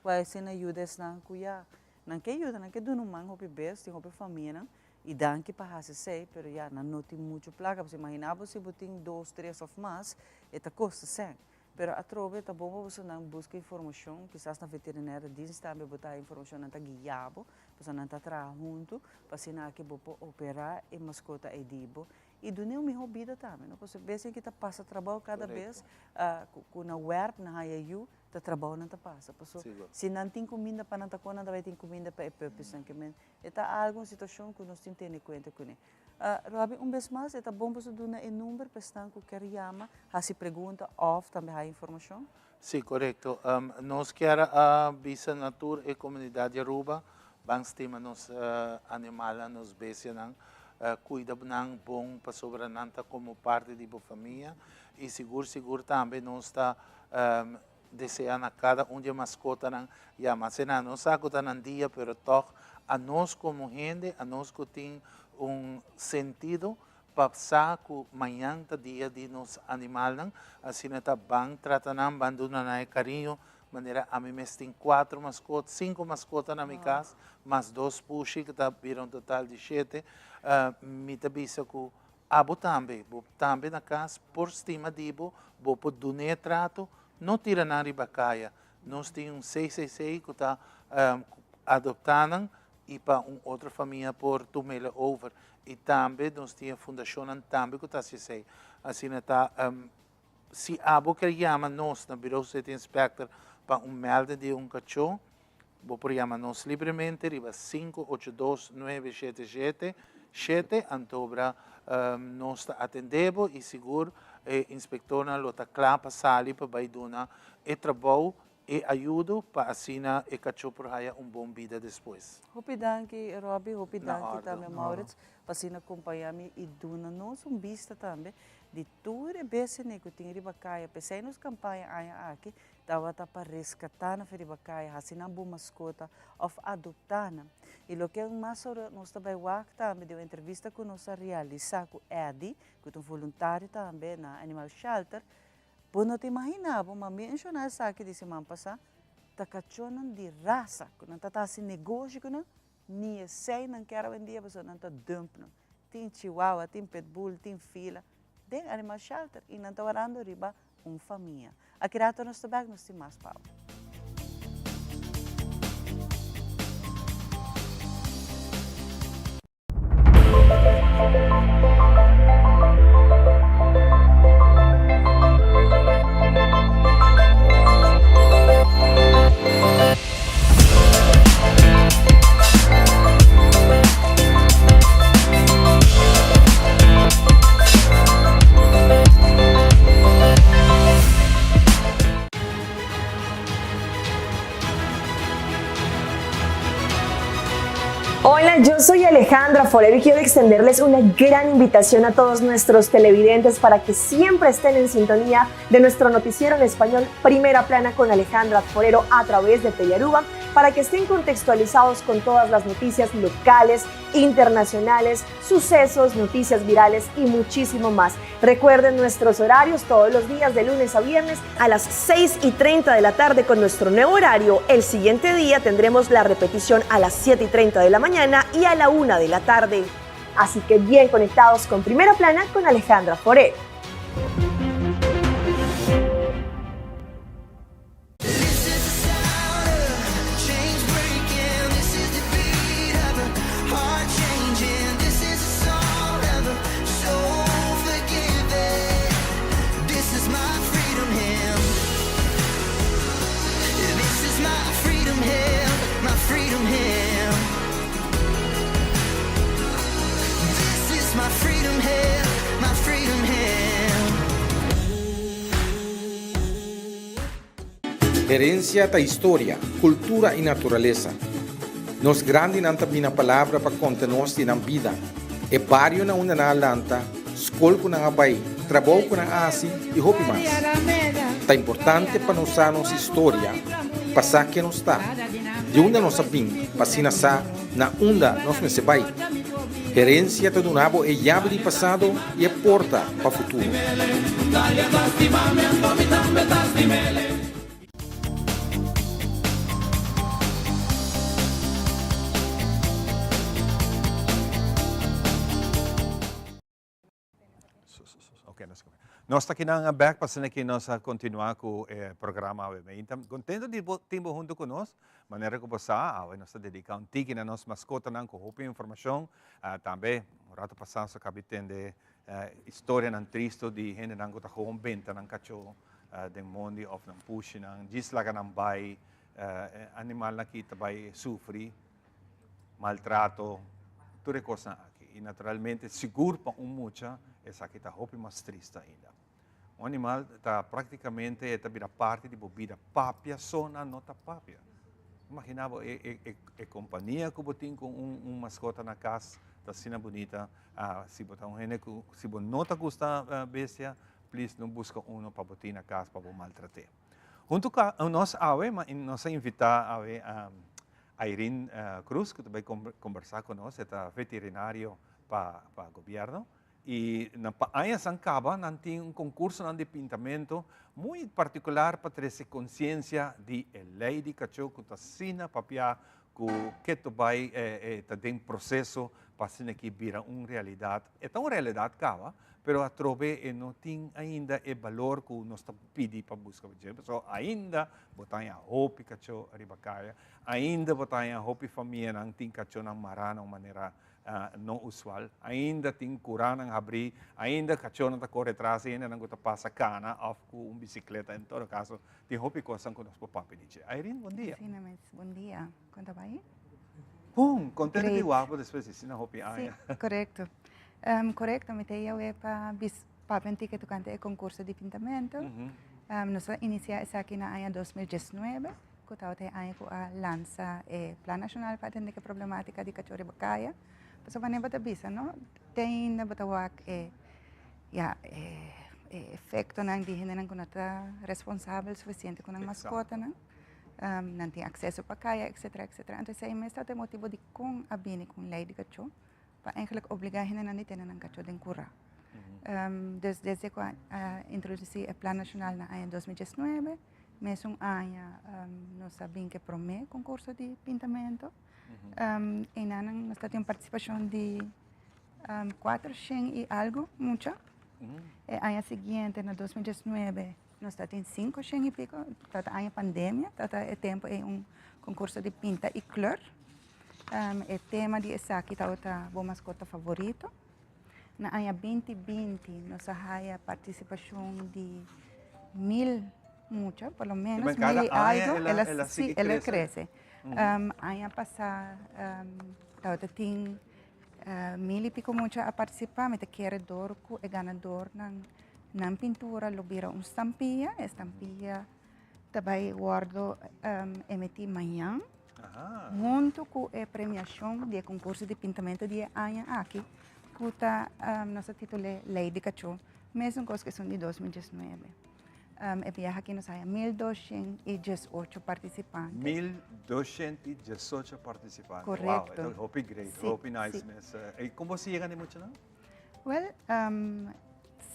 Ku a esei nan yuda esnan ku ya nan ke yuda, nan ke duna un man hopi bes, tin hopi famianan i danki pa hasi esei, pero ya nan no tin muchu plaka, pasobra imaginá bo si bo tin dos, tres òf mas, e ta kosta sèn. Pero atrobe ta bon pa bosonan buska informashon, kisas na veterinaire dienst tambe bo ta haya informashon, nan ta guia bo, pasobra nan ta traha huntu, pa asina aki bo por operá e maskota ei di bo i dun'é un mihó bida tambe, no? Pasobra bes en ki ta pasa trabou kada bes ku na wèrp nan haya yu, ta trabou nan ta pasa. Pasobra si nan tin kuminda pa nan ta kome, nan ta bai tin kuminda pa e puppiesnan. Ke men e ta algu, un situashon ku nos tin tene kuenta kuné. Robby, un bes mas e ta bon pa su duna e number pa esnan ku kier yama, hasi pregunta òf tambe haya informashon? Sí, korekto. Nos kier a bisa na tur e komunidat di Aruba, ban stima nos animalnan, nos bestianan, kuida nan bon pasobra nan ta komo parti di bo famia i sigur sigur tambe nos ta desea na kada un di e maskotanan yama asina. Nos sa ku ta nan dia pero tòg anos komo hende, anos ku tin un sentido pa sa ku mañan ta dia di nos animalnan, asina ta ban trata nan, ban duna nan e kariño, manera ami mes tin kuater maskot, sinku maskota na mi kas, mas dos pushi ku ta bira un total di shete, mi ta bisa ku abo tambe, bo tambe na kas por stima di bo, bo por dun'é trato, no tira nan riba kaya, nos tin un CCC ku ta adoptá nan i pa un otro famia por tum'el over. I tambe nos tin e fundashonnan tambe ku ta hasi esei. Asina ta si abo ker yama nos na Bureau City Inspector pa un melding di un kachó, bo por yama nos libremente riba 582 977 7 antobra nos ta atendé bo i sigur e inspektornan lo ta kla pa sali pa bai duna e trabou E ayudo pa asina e kachó por haya un bon bida despues. Hopi danki Robby, hopi Na danki ordo. tambe Maurits pa asina kompañá mi i duna nos un bista tambe di tur e besene ku tin riba kaya. P'esei nos kampaña aña aki. tabata pa reskatá nan for di bakaya, hasi nan bon maskota òf adoptá nan. I loke mas ora nos ta bai wak tambe den un entrevista ku nos a realisá ku Eddy, ku ta un voluntario tambe na Animal Shelter, bo no ta imaginá bo, ma mi a menshoná esaki di siman pasá, ta kachónan di rasa ku nan ta ta hasi negoshi ku nan, ni esei nan kier awendia pasobra nan ta dump nan. Tin chihuahua, tin pitbull, tin fila den Animal Shelter i nan ta warando riba un famia. Aki rato nos ta bek, nos tin mas pa bo. Hola, yo soy Alejandra Forero y quiero extenderles una gran invitación a todos nuestros televidentes para que siempre estén en sintonía de nuestro noticiero en español Primera Plana con Alejandra Forero a través de Telearuba para que estén contextualizados con todas las noticias locales, internacionales, sucesos, noticias virales y muchísimo más. Recuerden nuestros horarios todos los días de lunes a viernes a las 6 y 30 de la tarde con nuestro nuevo horario. El siguiente día tendremos la repetición a las 7 y 30 de la mañana y a la 1 de la tarde. Así que bien conectados con Primera Plana con Alejandra Forero. Herencia ta historia, cultura y naturalesa. Nos grandinan ta bina palabra pa conta nos di nan bida, e bario na unda nan a lanta, scol cu nan a bay, trabou cu nan a haci y hopi mas. Ta importante pa nos sa nos historia pa sa ken nos ta, di unda nos a bin pa asina sa na unda nos mester bay. Herencia ta duna bo e yabi di pasado y e porta pa futuro. Nos ta kinan bek pa asina ki nos a continua cu e programa awe. Mi ta contento di bo tin bo hunto cu nos. Manera cu bo sa, awe nos ta dedica un tiki na nos mascotanan cu hopi informacion. Tambe un rato pasa nos a cabi tende historianan tristo di hendenan cu ta gewoon benta nan cacho den mondi of nan pushinan, djis laga nan bay. E animalnan aki ta bay sufri maltrato, tur e kosnan aki. I naturalmente sigur pa un mucha esaki ta hopi mas trist ainda. Un animal ta praktikamente e ta bira parti di bo bida. Papia so nan no ta papia. Imagina bo e e e e kompania ku bo tin ku un un maskota na kas ta asina bunita. Si bo ta un hende ku si bo no ta gusta bestia, please no buska uno pa bo tin na kas pa bo maltrat'é. Huntu ku nos awe nos a invitá awe Irene Cruz ku ta bai kombersá ku nos, e ta veterinario pa pa gobièrnu i na pa añasan kaba nan tin un konkursonan di pintamentu muy partikular pa trese konsiensia di e lei di kachó ku ta asina papiá ku ketu bai e ta den proseso pa asina ki bira un realidat. E ta un realidat kaba, pero atrobe e no tin ainda e balor ku nos ta pidi pa buska pa dje. Pasobra ainda bo ta haña hopi kachó riba kaya, ainda bo ta haña hopi famianan tin kachónan mará na un manera no usual, ainda tin kuranan habrí, ainda kachónan ta kore tras di hendenan ku ta pasa kana òf ku un bisikleta. En todo kaso, tin hopi kosnan ku nos por papia di dje. Irene, bon dia. Asina mes, bon dia. Kon ta bai? Bon, kontento di wak bo despues di asina hopi aña. Sí, korekto. Korekto, mi ta yawe pa bis papia un tiki tokante e konkurso di pintamentu. Nos a inisiá esaki na aña 2019, ku tabata e aña ku a lansa e Plan Nashonal pa atendé ku e problematika di kachó riba kaya. Pasobra manera bo ta bisa, no? Te ainda bo ta wak e, ya, e. e efectonan di hendenan cu no ta responsabel suficiente cu nan mascotanan. Nan tin acceso pa caya, etcetera, etcetera. Anto esey mes ta e motibo di con a bini cu un ley di cacho, pa eigenlijk obliga hendenan di tene nan cacho den cura. Dus desde cu a introduci e plan nacional na aña 2019, mesun aña nos a bin cu e prome concurso di pintamento. Eynan nos ta tin un participacion di 400 y algo mucha. E aña siguiente na 2019 nos ta tin 500 y pico, tabata aña pandemia, tabata e tempo ey un concurso di pinta y kleur. E tema di esaki tabata bo mascota favorito. Na aña 2020 nos a haya participacion di 1000 mucha, por lo menos 1000 y algo. El a, sí, el a crece. Aña pasa tabata tin 1000 y pico mucha a participa. Mi ta kere door cu e ganadornan nan pintura lo bira un stampilla. E stampilla ta bay wordo emiti mañan hunto cu e premiacion di e concurso di pintamento di e aña aki cu ta nos a titul'e Ley di Cachó, mesun cos cu esun di 2019. E biaha aki nos haya 1218 participante. 1218 participante. Correcto. Wow, hopi great, hopi nice mes. Y con bo a yega na e muchanan? Wel,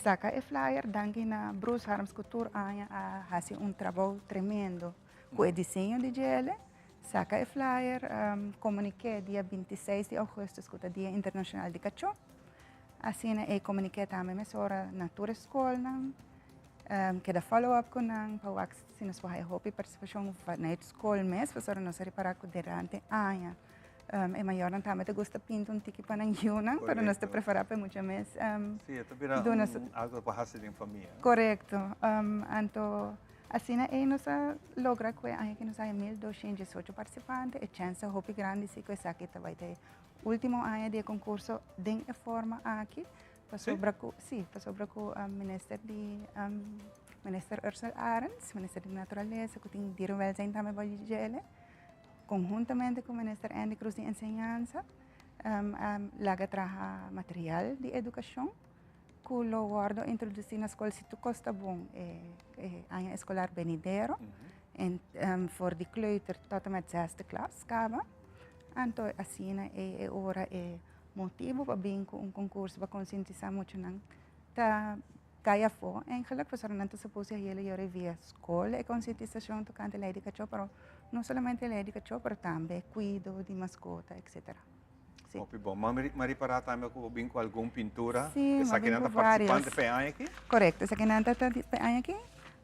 saca e flyer danki na Bruce Harms cu tur aña a haci un trabou tremendo cu e diseño di djele. Saca e flyer, comunique dia 26 di augustus cu ta Dia Internacional di Cachó. Asina e comunique tambe mesora na tur e scolnan, keda follow up cu nan pa wak si nos por haya hopi participacion vanuit scol mes, pasobra nos a ripara cu durante aña e mayornan tambe ta gusta pinta un tiki pa nan yiunan, pero nos ta prefera pa e mucha mes Sí, e ta bira duna un algo pa haci den famia. Corecto. Anto asina ey nos a logra cu e aña aki nos haya 1218 participante, e chance ta hopi grandi si cu esaki ta bay ta e ultimo aña di e concurso den e forma aki, pasobra cu, si, pasobra cu minister di, minister Ursell Arends, minister di naturalesa cu tin dierenwelzijn tambe bao di djele, conhuntamente cu minister Endy Croes di enseñansa, a laga traha material di educacion cu lo wordo introduci na scol si tur cos ta bon e aña escolar benidero, en for di kleuter tot en met zesde klas caba. Anto asina e e ora e motibu pa bin ku un konkurso pa konsientisá muchanan ta kai afó eigenlijk pasobra nan ta supos di hel yora via skol e konsientisashon tokante lei di kachó pero no solamente lei di kachó pero tambe kuido di maskota etcetera. Si. Hopi bon. Ma mi a ripará tambe ku bo bin ku algun pintura. Si, mi a bin ku varios. Esakinan ta partisipante pa e aña aki? Korekto, esakinan ta pa e aña aki.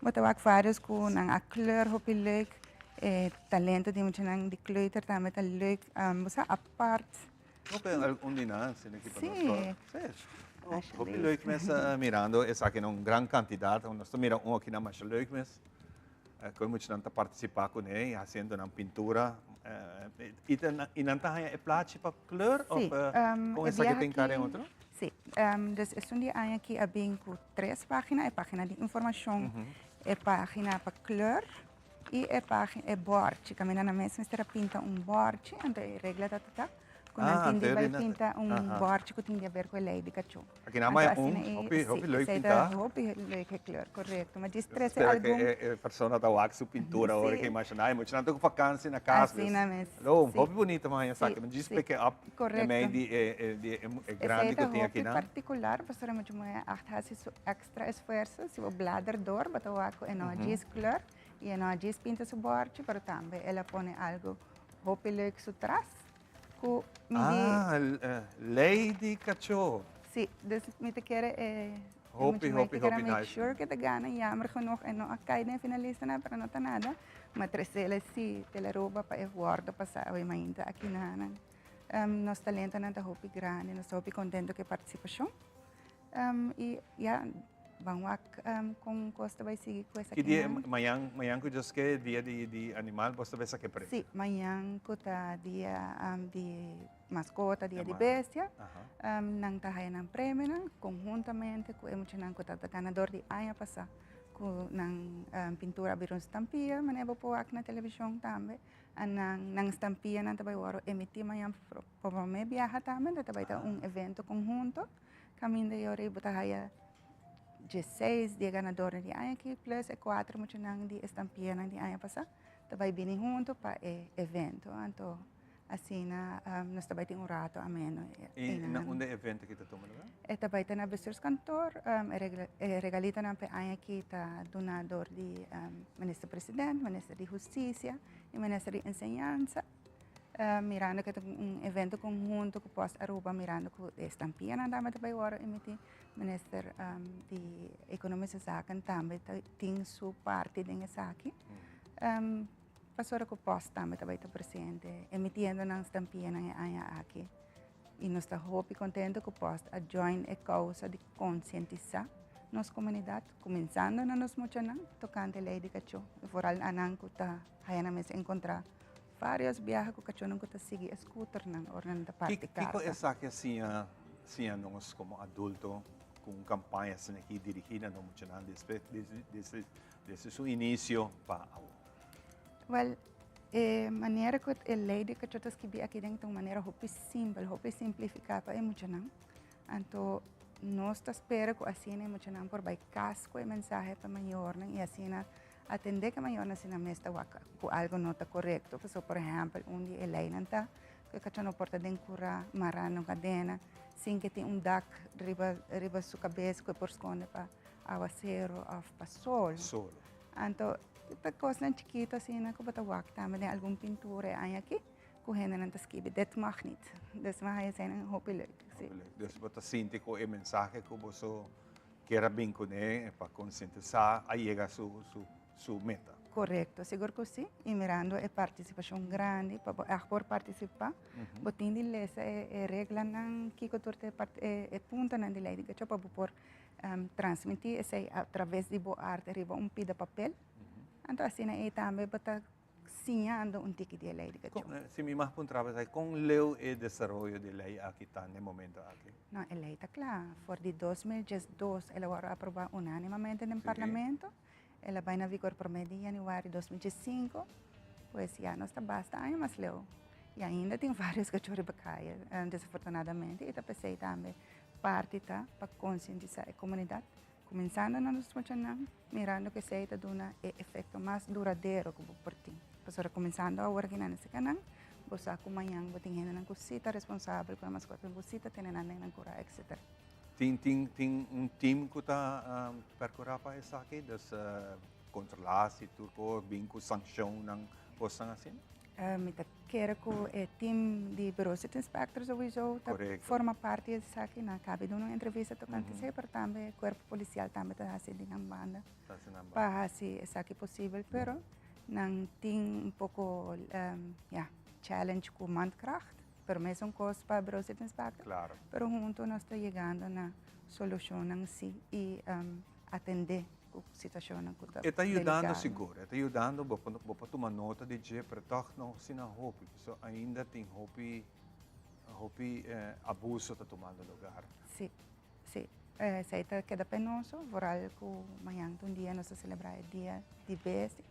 Bo ta wak varios ku nan a kleur hopi leuk. E talento di muchanan di kleuter tambe ta leuk. Bo sa apart. No pe algun di nan asina ki pa nos por. Si. Hopi leuk mes mirando esakinan un gran kantidat. Nos ta mira un akinan masha leuk mes. Ku e muchanan ta partisipá kuné i hasiendo nan pintura. I nan ta haña e plachi pa kleur òf kon esaki tin kara en otro? Si. Dus esun di aña aki a bin ku tres página, e página di informashon, e página pa kleur i e página, e bòrchi. Kaminda nan mes mester a pinta un bòrchi, anto e regla ta ta ku nan tin di bai pinta un bòrchi ku tin di haber ku e lei di kachó. Aki nan maya un hopi hopi leuk pintá. Hopi leuk e kleur, korekto. Ma djis trese algun. Spera ku e persona ta wak su pintura ora ke imashiná. E muchanan ta ku vakansi na kas. Asina mes. Lo, hopi bunito maya esaki. Ma djis peke op e mei di e grandi ku tin akinan. Esei ta hopi partikular pasobra mucha muhé a hasi su èkstra esfuerso. Si bo blader dor bo ta wak ku e no a djis kleur i e no a djis pinta su bòrchi pero tambe el a pone algu hopi leuk su tras. Ku mi di. Ah, Lady Cachó. Sí, dus mi ta kere e Hopi, hopi, hopi nice. Make sure ke ta gana, jammer genoeg e no a kai den finalistanan, pero no ta nada. Ma tresele si Tele Aruba pa e wordo pasa awe mainta aki na nan. Nos talentonan ta hopi grandi, nos ta hopi contento ku e partisipashon. I ya, ban wak kon kos ta bai sigui ku esaki. Ki dia, mañan, mañan ku Dios ke, dia di di animal, bos ta bai saka e premio? Sí, mañan ku ta dia di maskota, dia di bestia, nan ta haya nan premionan konhuntamente ku e muchanan ku tabata ganador di aña pasá ku nan pintura a bira un stampia, manera bo por wak na televishon tambe. Nan nan stampianan ta bai wòrdu emití mañan pa promé biaha tambe, ta bai ta un evento konhunto. Caminda y ora bo ta haya 16 di e ganadornan di aña aki plus e kuater muchanan di estampianan di aña pasá ta bai bini hunto pa e evento. Anto asina nos ta bai tin un rato ameno. I na unda e evento aki ta tuma lugar? E ta bai ta na bestuurskantoor. E regalitonan pa e aña aki ta duna dor di Minister President, Minister di Hustisia i Minister di Enseñansa. Mirando ku ta un evento konhunto ku Post Aruba mirando ku e stampianan tambe ta bai wòrdu emití. Minister di Economische Zaken tambe ta tin su parti den esaki. Pasobra ku Post tambe ta bai ta presente emitiendo nan stampianan e aña aki. I nos ta hopi kontento ku Post a join e kousa di konsientisá nos komunidat, kuminsando na nos muchanan tokante lei di kachó, vooral anan ku ta haya nan mes enkontrá Varios biaha ku kachónan ku ta sigui e scooternan ora nan ta parti karta. Kiko esaki a siña siña nos komo adulto ku un kampaña asina aki dirigí na nos muchanan desde su inisio pa awor? Wèl, e manera ku e lei di kachó ta skibí aki den ta un manera hopi simpel, hopi simplifiká pa e muchanan. Anto nos ta spera ku asina e muchanan por bai kas ku e mensahe pa mayornan i asina Atendé ku mayornan si nan mes ta wak ku algu no ta korekto. Pasobra, por ehèmpel, un di e leinan ta ku e kachó no por ta den kurá, mará na un kadena, sin ke tin un dak riba riba su kabes ku e por skonde pa awaseru òf pa sol. Sol. Anto, ta kosnan chikitu asina ku bo ta wak tambe den algun pintura e aña aki ku hendenan ta skibi, Dit mag niet. Dus mi a haña eseinan hopi leuk, si. Hopi leuk. Dus bo ta sinti ku e mensahe ku boso Kier a bin kuné pa konsientisá a yega su su meta. Korekto, sigur ku si. I mirando e partisipashon grandi, pa bo ègt por partisipá, bo tin di lesa e reglanan, kiko tur ta e puntonan di lei di kachó pa bo por transmití esei atraves di bo arte riba un pida papel. Anto asina ei tambe bo ta siñando un tiki di e lei di kachó. Si mi mag puntra bo esaki, kon leu e desaroyo di e lei aki ta n'e momento aki? No, e lei ta kla. For di 2012 el a wòrdu aprobá unánimamente den Parlamento. El a bai na vigor promé di yanüari 2015. Pues ya nos ta basta aña mas leu. I ainda tin vários kachó riba kaya, desafortunadamente. I ta p'esei tambe parti ta pa konsientisá e komunidat Kuminsando na nos muchanan, mirando ku esei ta duna e efekto mas duradero ku bo por tin. Pasobra kuminsando awor aki nan esei kanan, bo sa ku mañan bo tin hendenan ku si ta responsabel ku nan maskota, ku si ta tene nan den nan kura, etsetera. Tin tin tin un team ku ta perkurá pa esaki? Dus kontrolá si tur por bin ku sanshonnan, kosnan asina? Mi ta kere ku e team di Bureau City Inspector sowieso ta forma parti di esaki. Nan a kabi duna un entrevista tokante esei, pero tambe e kuerpo polisial tambe ta hasi di nan banda pa hasi esaki posibel. Pero nan tin un poko ya challenge ku mankracht, pero mesun kos pa Bureau City Inspector. Pero huntu nos ta yegando na solushonnan si i atendé ku situashonnan ku ta E ta yudando sigur, e ta yudando, bo por bo por tuma nota di dje, pero tòg no asina hopi, pasobra ainda tin hopi hopi abuso ta tumando lugar. Sí, sí. Esei ta keda penoso, vooral ku mañan ta un dia nos ta selebrá e dia di bestia,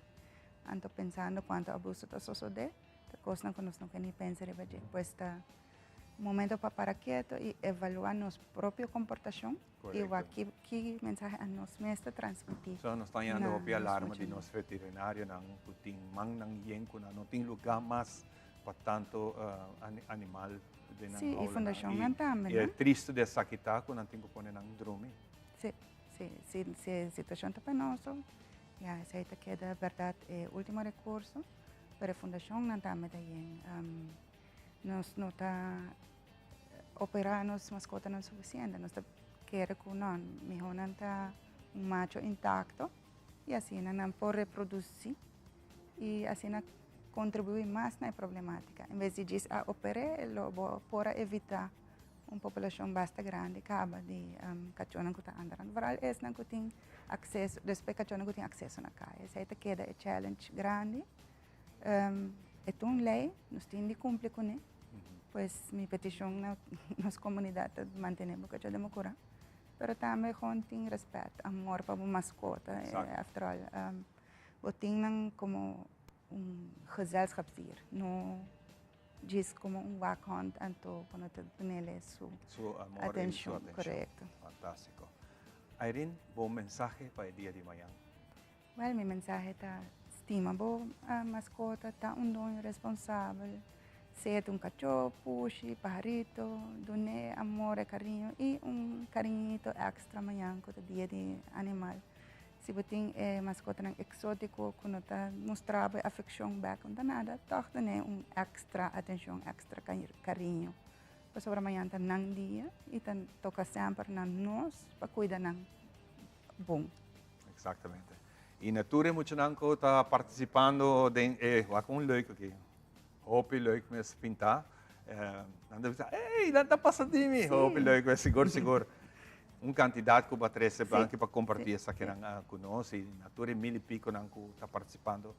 anto pensando kuantu abuso ta sosodé, ta kosnan ku nos no ke ni pensa riba dje. Pues ta un momento pa para keto i evaluá nos propio komportashon. I wak ki ki mensahe a nos mes ta transmití So nos ta hañando hopi alarma di nos veterinarionan ku tin mannan yen ku nan no tin lugá mas pa tanto animal den nan Sí, i haulanan. fundashonnan tambe, I e no? tristu di esaki ta ku nan tin ku pone nan drumi. Sí, sí. Si si e situashon ta penoso, ya esei ta keda bèrdat e último rekurso, pero e fundashonnan tambe ta yen. Nos no ta operá nos maskotanan sufisiente. Nos ta kere ku no, mihó nan ta un macho intakto i asina nan por reprodusí i asina kontribuí mas na e problemátika. En bes di djis a oper'é lo bo por a evitá un populashon basta grandi kaba di kachónan ku ta anda rònt. Vooral esnan ku tin akseso, despues kachónan ku tin akseso na kaya. Esei ta keda e challenge grandi. E ta un lei, nos tin di kumpli kuné. Pues mi petishon na nos komunidat ta mantené bo kachó demokura. Pero tambe gewoon tin rèspèt, amor pa bo maskota. After all, bo tin nan komo un gezelschapsdier, no djis komo un wakhond anto bo no ta dun'el su Su amor i su atenshon. atenshon. Korekto. Fantástiko. Irene, bo mensahe pa e dia di mañan. Well, mi mensahe ta stima bo mascota, ta un doño responsabel, sea ta un cachó, pushi, paharito, dun'é amor e cariño y un cariñito extra mañan cu ta dia di animal. Si bo tin e mascotanan exotico cu no ta mustra bo e afeccion bek no ta nada, tog dun'é un extra atencion, extra cariño, pasobra mañan ta nan dia y ta toca semper na nos pa cuida nan bon. Exactamente. Y na tur e muchanan cu ta participando den e, wak un leuk aki. Hopi leuk mes pinta. Eh, nan ta bisa, hey, nan ta pasa di mi. Hopi leuk mes, sigur, sigur. Un cantidad cu ba trece blanki pa comparti esakinan ah, cu nos y na tur e mil y piconan cu ta participando.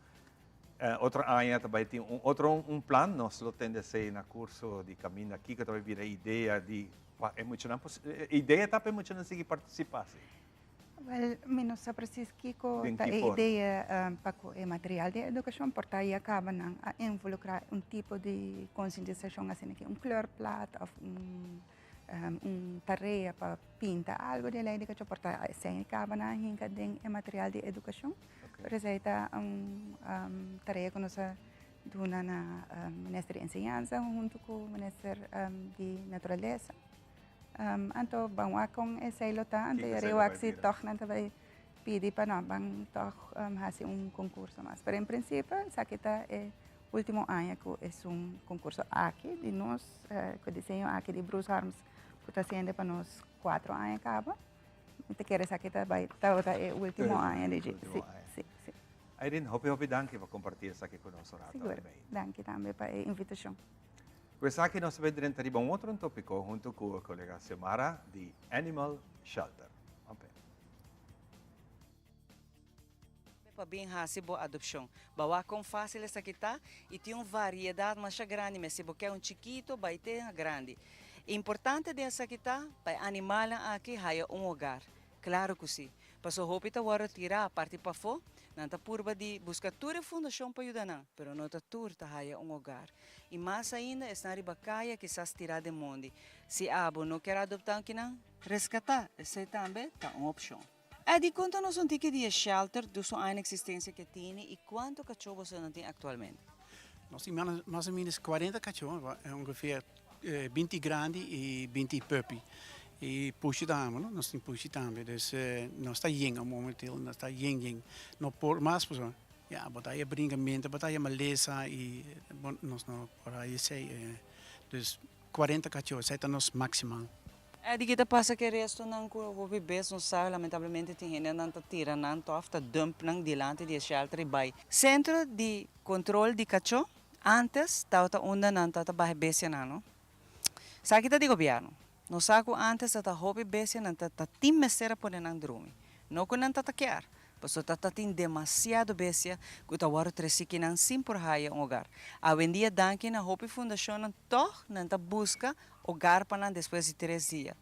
Eh, otro aña ta bai tin un otro un plan, nos lo tende esey na curso di caminda kico ta bai bira idea di pa e muchanan, idea ta pa e muchanan sigui participa, si. Wel, mi no sa precies kiko ta e idea pa ku e material di edukashon, por ta ya kaba nan a involukrá un tipo di konsientisashon asina ki un kleurplaat òf un un tarea pa pinta algu di e lei di kachó, por ta esei kaba nan a hinka den e material di edukashon. Pero esei ta un tarea ku nos a duna na Minister di Enseñansa huntu ku Minister di Naturalesa. Anto ban wak kon esei lo ta, anto yari wak si tòg nan ta bai pidi pa no ban tòg hasi un konkurso mas. Pero en prinsipio esaki ta e último aña ku esun konkurso aki di nos, ku diseño aki di Bruce Harms ku ta hasiendo pa nos kuatro aña kaba. Mi ta kere esaki ta bai tabata e último aña di dje. Si, si, si. Irene, hopi hopi danki pa kompartí esaki ku nos un rato. Sigur. Danki tambe pa e invitashon. Ku esaki nos ta bay drenta riba un otro tópiko huntu ku e kolega Xiomara di Animal Shelter. Ope. Pa bin hasi bo adopshon. Bo wak kon fásil esaki ta i tin un variedat masha grandi mes. Si bo ke un chikito bai te grandi. Importante den esaki ta pa e animalnan aki haya un hogar. Claro cu si. Paso hopi ta wordo tira parti pafo, nan ta purba di busca tur e fundacion pa yuda nan, pero no ta tur ta haya un hogar. Y mas ainda esnan riba caya kisas tira den mondi. Si abo no kier adopta un kinan, rescata, esey tambe ta un opcion. Eddie, conta nos un tiki di e shelter, du su aña existencia ke tini y cuanto cacho boso nan tin actualmente? Nos tin mas o menos 40 cacho, ongeveer 20 grandi y 20 puppy. Y pushi tambe, no? Nos tin pushi tambe. Dus nos ta yen momenteel, nos ta yen yen. No por mas pasobra ya bo ta haya brinkamento, bo ta haya malesa y nos no por haya esey. Dus 40 cacho, esey ta nos maximal. Eddie, ki ta pasa ku e restonan ku hopi bes nos sa lamentablemente tin hendenan ta tira nan tòf, ta dump nan dilanti di e shelter i bai. Sentro di kontrol di kachó antes tabata unda nan tabata baha e bestianan no. Esaki ta di gobièrnu. Nos sa ku antes tabata hopi bestianan ta ta tin mester a pone nan drumi. No ku nan ta ta kier, pasobra ta ta tin demasiado bestia ku ta wòrdu tresi kinan sin por haya un hogar. Awendia danki na hopi fundashonnan tòg nan ta buska Hogar pa nan despues di tres dia.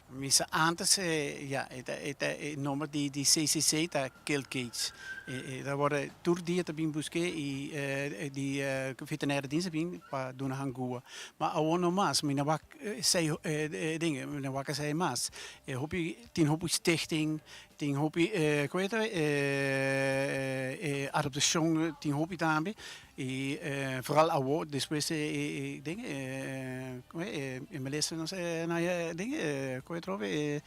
Mi sa antes ya e ta e ta e nomber di di CCC ta Kill Cage. E ta worde tur dia ta bin buske y di veterinaire dienst ta bin pa duna han gua. Ma awor no mas, mi no wak esey dingen, mi no wak esey mas. E hopi tin hopi stichting, tin hopi ku e ta e adoptacion tin hopi tambe. Y vooral awo despues di e ding e minister nos na e ding koe trobe e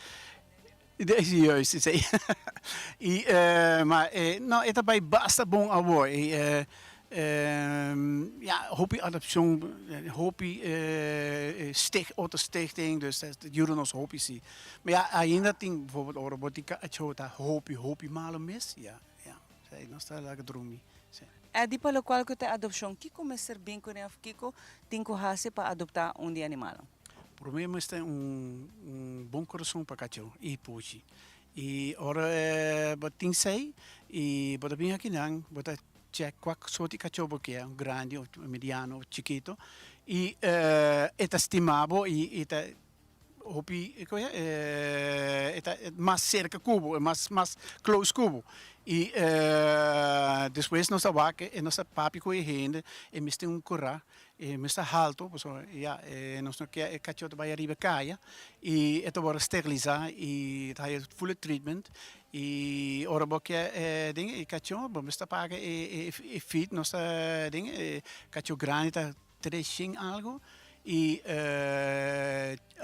juist esey y ma no e ta bay basta bon awo y ya hopi adopcion hopi otro stichting dus ta yuda nos hopi si ma ya ainda tin bijvoorbeeld ora bo tin cacho ta hopi hopi malo mes ya ya nos ta laga drumi. Eddie, pa lokual ku ta e adopshon, kiko mester bin kuné òf kiko tin ku hasi pa adoptá un di e animalnan? Promé mester un bon kurason pa kachó i pushi. I ora bo tin sei i bo ta bin akinan, bo ta chèk kua sorti kachó bo ke, un grandi òf mediano òf chikitu, i e ta stima bo i e ta hopi e ta mas serka ku bo, mas mas close ku bo. I despues nos ta wak e nos ta papia ku e hende e mester un kura e mester haltu pasobra ya nos no ke e kachó ta bai ariba kaya i e ta wòrdu steriliza i ta haya full treatment i ora bo ke e den e kachó bo mester paga e feed nos ta den e kachó grandi ta Treshen algo y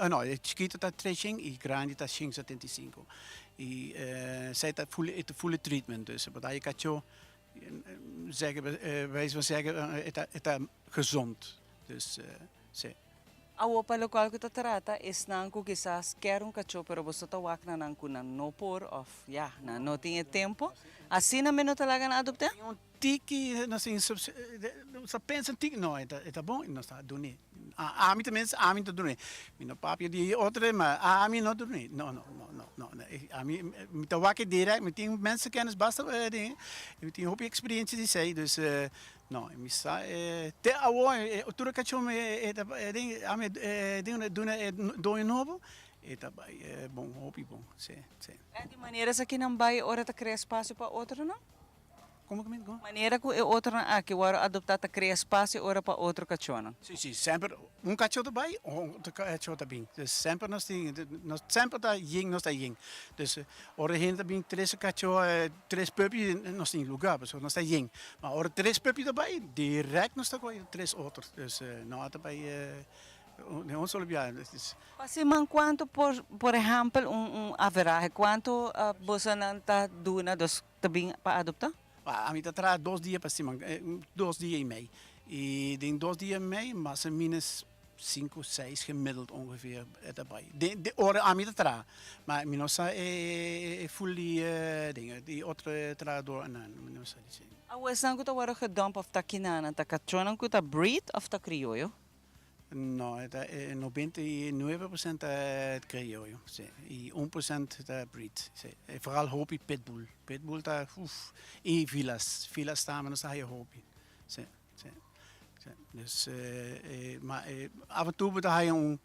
no e chikito ta treshen y grandi ta shen setenta y sinku y esei ta full e ta full treatment dus bo ta haña kachó zeggen wijze van zeggen e ta e ta gezond dus si. Awor pa lokual ku ta trata esnan ku kisas kier un kachó pero boso ta wak na nan ku nan no por òf ya nan no tin e tempo asina mi no ta laga nan adopt'é? Tiki nos tin nos ta pensa tiki no e ta bon nos ta dun'é ami ta mens ami ta dun'é mi no papia di otro ma ami no dun'é no no no no no ami mi ta wak e direct mi tin mensenkennis basta mi tin hopi experiencia di esei dus no mi sa te awor tur e kachó mi ami a duna e doño nobo e ta bai bon hopi bon si si. Di manera esaki nan bai ora ta krea espacio pa otronan? Como cu mi go? Manera cu e otronan aki worde adopta ta crea espacio ora pa otro cachonan. Si, si, semper un cacho ta bay, otro cacho ta bin. Dus semper nos tin, nos semper ta yen, nos ta yen. Dus ora hende ta bin tres cacho, tres puppy, nos tin lugar, pasobra nos ta yen. Ma ora tres puppy ta bay, direct nos ta coge tres otro. Dus no ta bay den un solo biaha. Pa siman cuanto por, por ehempel un un averahe, cuanto bosonan ta duna, dus Ta bin pa adopta? Ami ta traha dos dia pa siman, dos dia y mei. Y den dos dia y mei mas o menos cinco, seis gemiddeld ongeveer e ta bay. Den de ora ami ta traha, ma mi no sa e full di dingen, di otro trahadornan, mi no sa di. Awor esnan cu ta worde gedump of ta kinanan, ta cachonan cu ta breed of ta crioyo? No, e ta 99% ta crioyo, si. Y 1% ta breed, si. E vooral hopi pitbull. Pitbull ta, uf. Y filas. Filas tambe nos ta haya hopi. Si, si, si. Dus, ma af en toe bo ta haya un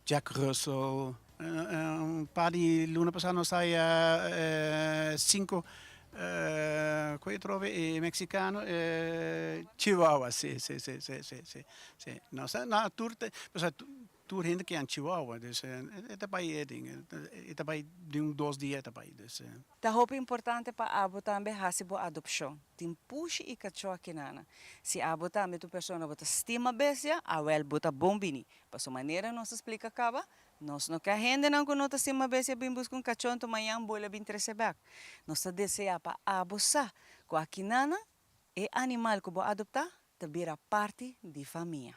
Jack Russell. Un par di luna pasa nos ta haya cinco Cu e trobe e mexicano e chihuahua si si si si si si si nos ta na tur ta pasobra tur hende kier chihuahua dus e ta bay e ding e ta bay den un dos dia e ta bay dus. Ta hopi importante pa abo tambe hasi bo adopshon. Tin pushi i kachó akinana. Si abo tambe ta un persona bo ta stima bestia, awel bo ta bon bini. Pasobra manera nos a splika kaba, Nos no ke hendenan ku no ta stima bestia bin buska un kachon to mañan bole bin trese bek. Nos ta desea pa abo sa ku akinana e animal ku bo adopta ta bira parti di famia.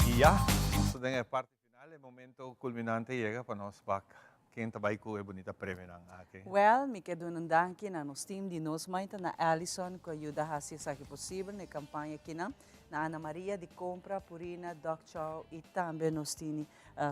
Y ya, nos ta den e parti final, e momento culminante yega pa nos bak ken ta bay cu e bunita premionan aki. Wel, mi ke duna un danki na nos team di Nos Mainta, na Allison cu a yuda haci esaki posibel na e campaña akinan, na Ana Maria di Compra, Purina, Dog Chow y tambe nos tini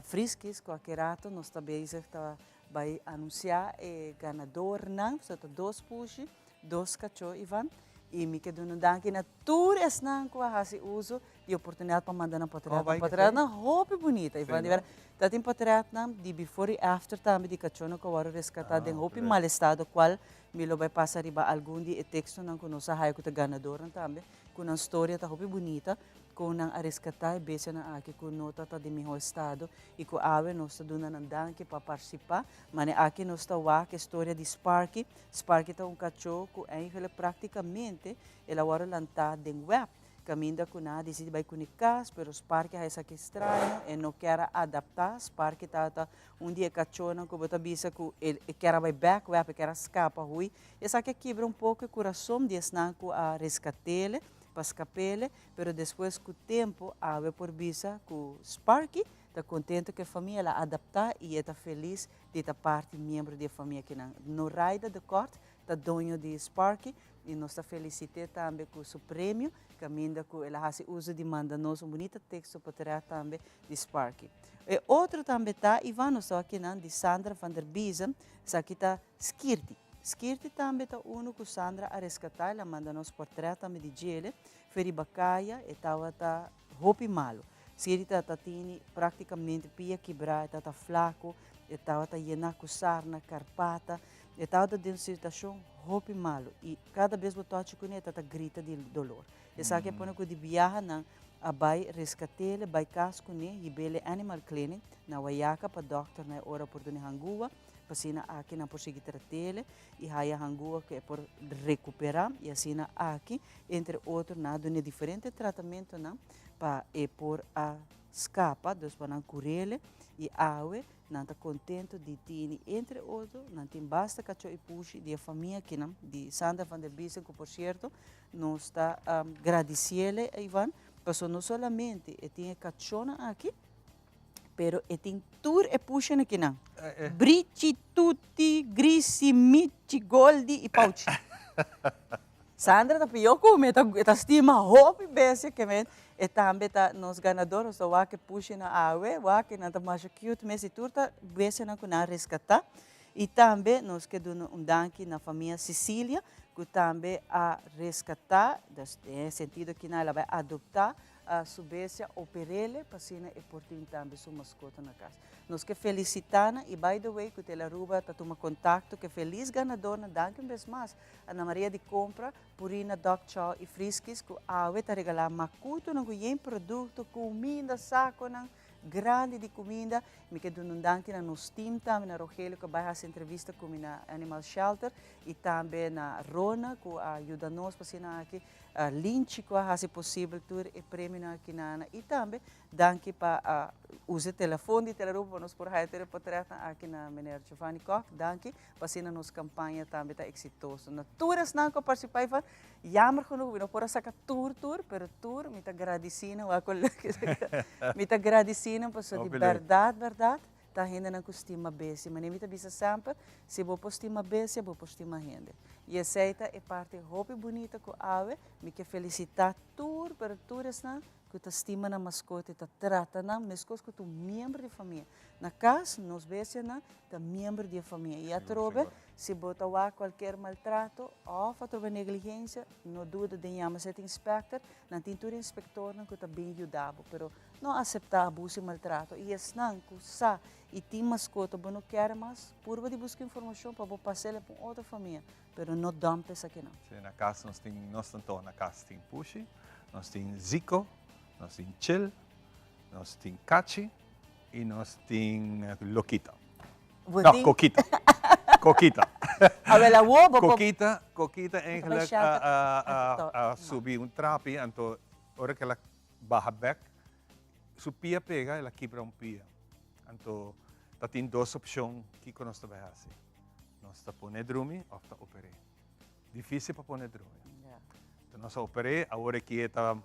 Friskies cu aki rato nos ta bezig ta bay anuncia e ganadornan, so ta dos pushi, dos cacho Ivan, y mi ke duna un danki na tur esnan cu a haci uso di oportunidad pa manda nan potretnan. Potretnan hopi bunita, Ivan, di berdad. Ta tin potretnan di before y after tambe di cachonan cu a worde rescata den hopi mal estado, cual mi lo bay pasa riba algun di e textonan cu nos a haya cu ta ganadornan tambe, cu nan storia ta hopi bunita, con nan a rescata e bestianan aki cu no ta ta den miho estado y cu awe nos ta duna nan danki pa participa. Mane aki nos ta wak e storia di Sparky. Sparky ta un cacho cu eigenlijk practicamente el a worde lanta den web. Caminda cu nan a dicidi bay cune cas, pero Sparky a esaki straño, e no kier a adapta. Sparky tabata un di e cachonan cu bo ta bisa cu e kier a bay bek web, e kier a scapa huy. Esaki a kibra un poco e curason di esnan cu a rescatele, pa scapele, pero despues cu tempo awe por bisa cu Sparky. ta contento cu e famia, el a adapta y e ta feliz di ta parti miembro di e famia akinan. Noraida de Kort ta doño di Sparky y nos ta felicit'e tambe cu su premio, caminda cu el a haci uzo di manda nos un bunita texto potret tambe di Sparky. E otro tambe ta, Ivan, nos ta akinan, di Sandra van der Biesen, esaki ta Skirti. Skirti tambe ta unu cu Sandra a rescata, el a manda nos portret tambe di djele, fe riba caya e tawata hopi malo. Skirti tata tini practicamente pia kibra, e tata flaco, e tawata yena cu sarna, carpata, e tawata den un situacion hopi malo y cada bes bo tochi cune e tata grita di dolor. Esaki a pone cu di biaha nan a bay rescatele, bay cas cune, hibele Animal Clinic na Wayaca pa dokter na e ora por dune hangua. P'asina aki nan por sigui trat'ele i haya hangua ku e por rekuperá i asina aki entre otro nan a dun'e diferente tratamentonan pa e por a skapa, dus pa nan kur'ele i awe nan ta kontento di tini entre otro nan tin basta kachó i pushi di e famia akinan di Sandra van der Biesen ku por sierto nos ta gradisiele Ivan pasobra no solamente e tin e kachónan aki, Pero e tin tur e pushen akinan. Brichi, Tuti, Grisi, Michi, Goldi i Pouchi. Sandra ta pió ku mi, e ta stima hopi bestia ke men. E tambe ta nos ganador, nos ta wak e pushennan awe, wak nan ta masha cute mes i tur ta bestianan ku nan a reskatá. I tambe nos ke duna un danki na famia Cecilia ku tambe a reskatá, dus den e sentido kinan el a bai adoptá A su bestia operele pa asina e por tin tambe su mascota na cas. Nos ke felicita nan y by the way cu Tele Aruba ta tuma contacto cu e feliz ganadornan danki un bes mas Ana Maria di Compra, Purina Dog Chow y Friskies cu awe ta regala macutonan cu yen producto, cuminda, saconan grandi di cuminda. Mi ke duna un danki na nos team tambe na Rogelio cu a bay haci entrevista cu mi na Animal Shelter y tambe na Rona cu a yuda nos pa asina aki Linchi cu a haci posibel tur e premionan aki nana y tambe danki pa a usa e telefon di Telearuba pa nos por haya tur e potretnan aki na meneer Giovanni Kock. Danki pa asina nos campaña tambe ta exitoso. Na tur esnan cu a participa Ivan, jammer genoeg mi no por a saca tur tur, pero tur mi ta gradici nan, wak con leuk mi ta gradici nan pasobra di berdad berdad Ta hendenan ku stima bestia. Manera mi ta bisa semper, si bo por stima bestia, bo por stima hende. I esei ta e parti hopi bunita ku awe mi ke felisitá tur, pero tur esnan ku ta stima nan maskota i ta trata nan meskos ku ta un miembro di famia. Na kas, nos bestianan ta miembro di e famia. I atrobe, si bo ta wak kualkier maltrato òf atrobe negligensia, no duda den yama set inspector. Nan tin tur inspektornan ku ta bin yuda bo, pero No aseptá abuso i maltrato i esnan ku sa i tin maskota bo no kere mas, purba di buska informashon pa bo pas'el pa un otro famia, pero no dump esakinan. Sí, na kas nos tin, nos tanto na kas tin Pushi, nos tin Zico, nos tin Chil, nos tin Kachi i nos tin Lokita. Bo No, tin? Kokita. Kokita. Awel awo bo por. Kokita, Kokita eigenlijk a a a subi un trapi anto ora ku el a baha bek, su pia pega, el a kibra un pia. Anto ta tin dos opshon kiko nos ta bai hasi. Nos ta pone drumi òf ta oper'é. Difísil pa pone drumi. Anto nos a oper'é, awor aki e ta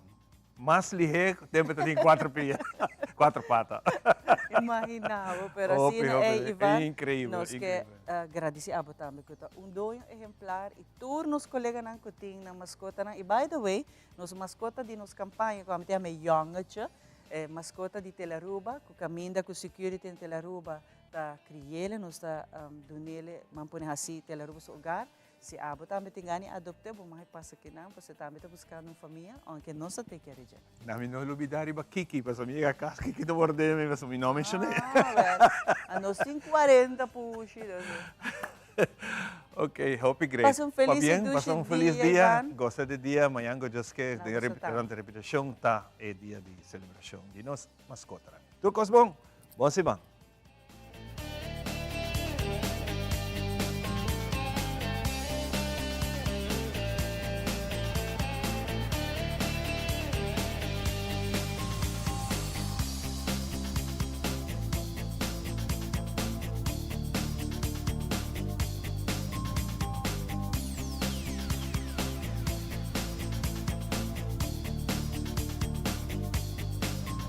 mas lihé ku tempu e ta tin kuater pia, kuater pata. Imagina bo, pero asina ey Ivan, Inkreibel, nos ke gradisí abo tambe ku ta un doño ehemplar i tur nos koleganan ku tin nan maskotanan. I by the way, Nos maskota di nos kampaña ku ami ta yama e yòngetje, e maskota di Telaruba, ku kaminda ku security na Telaruba ta kriele, nos ta dunele, man pone hasi Telaruba su hogar. Si abo tambe tin gana di adopt'é, bo mag pasa kinan, pasobra tambe ta buskando un famia, ounke nos ta take care di dje. Na mi no lubida riba Kiki, pasobra mi yega kas, Kiki ta word'é mi, pasobra mi no a menshoné. Ah, wèl, anos tin kuarenta pushi, dus. Ok, hopi great. Pasa un felis y Pabien, dushi pasa un felis dia, dia. Ivan. Gosa di dia. Mañan go Dios ke, Na den boso rep- ta. durante repeticion ta e dia di celebracion di nos mascotanan. Tur cos bon. Bon siman.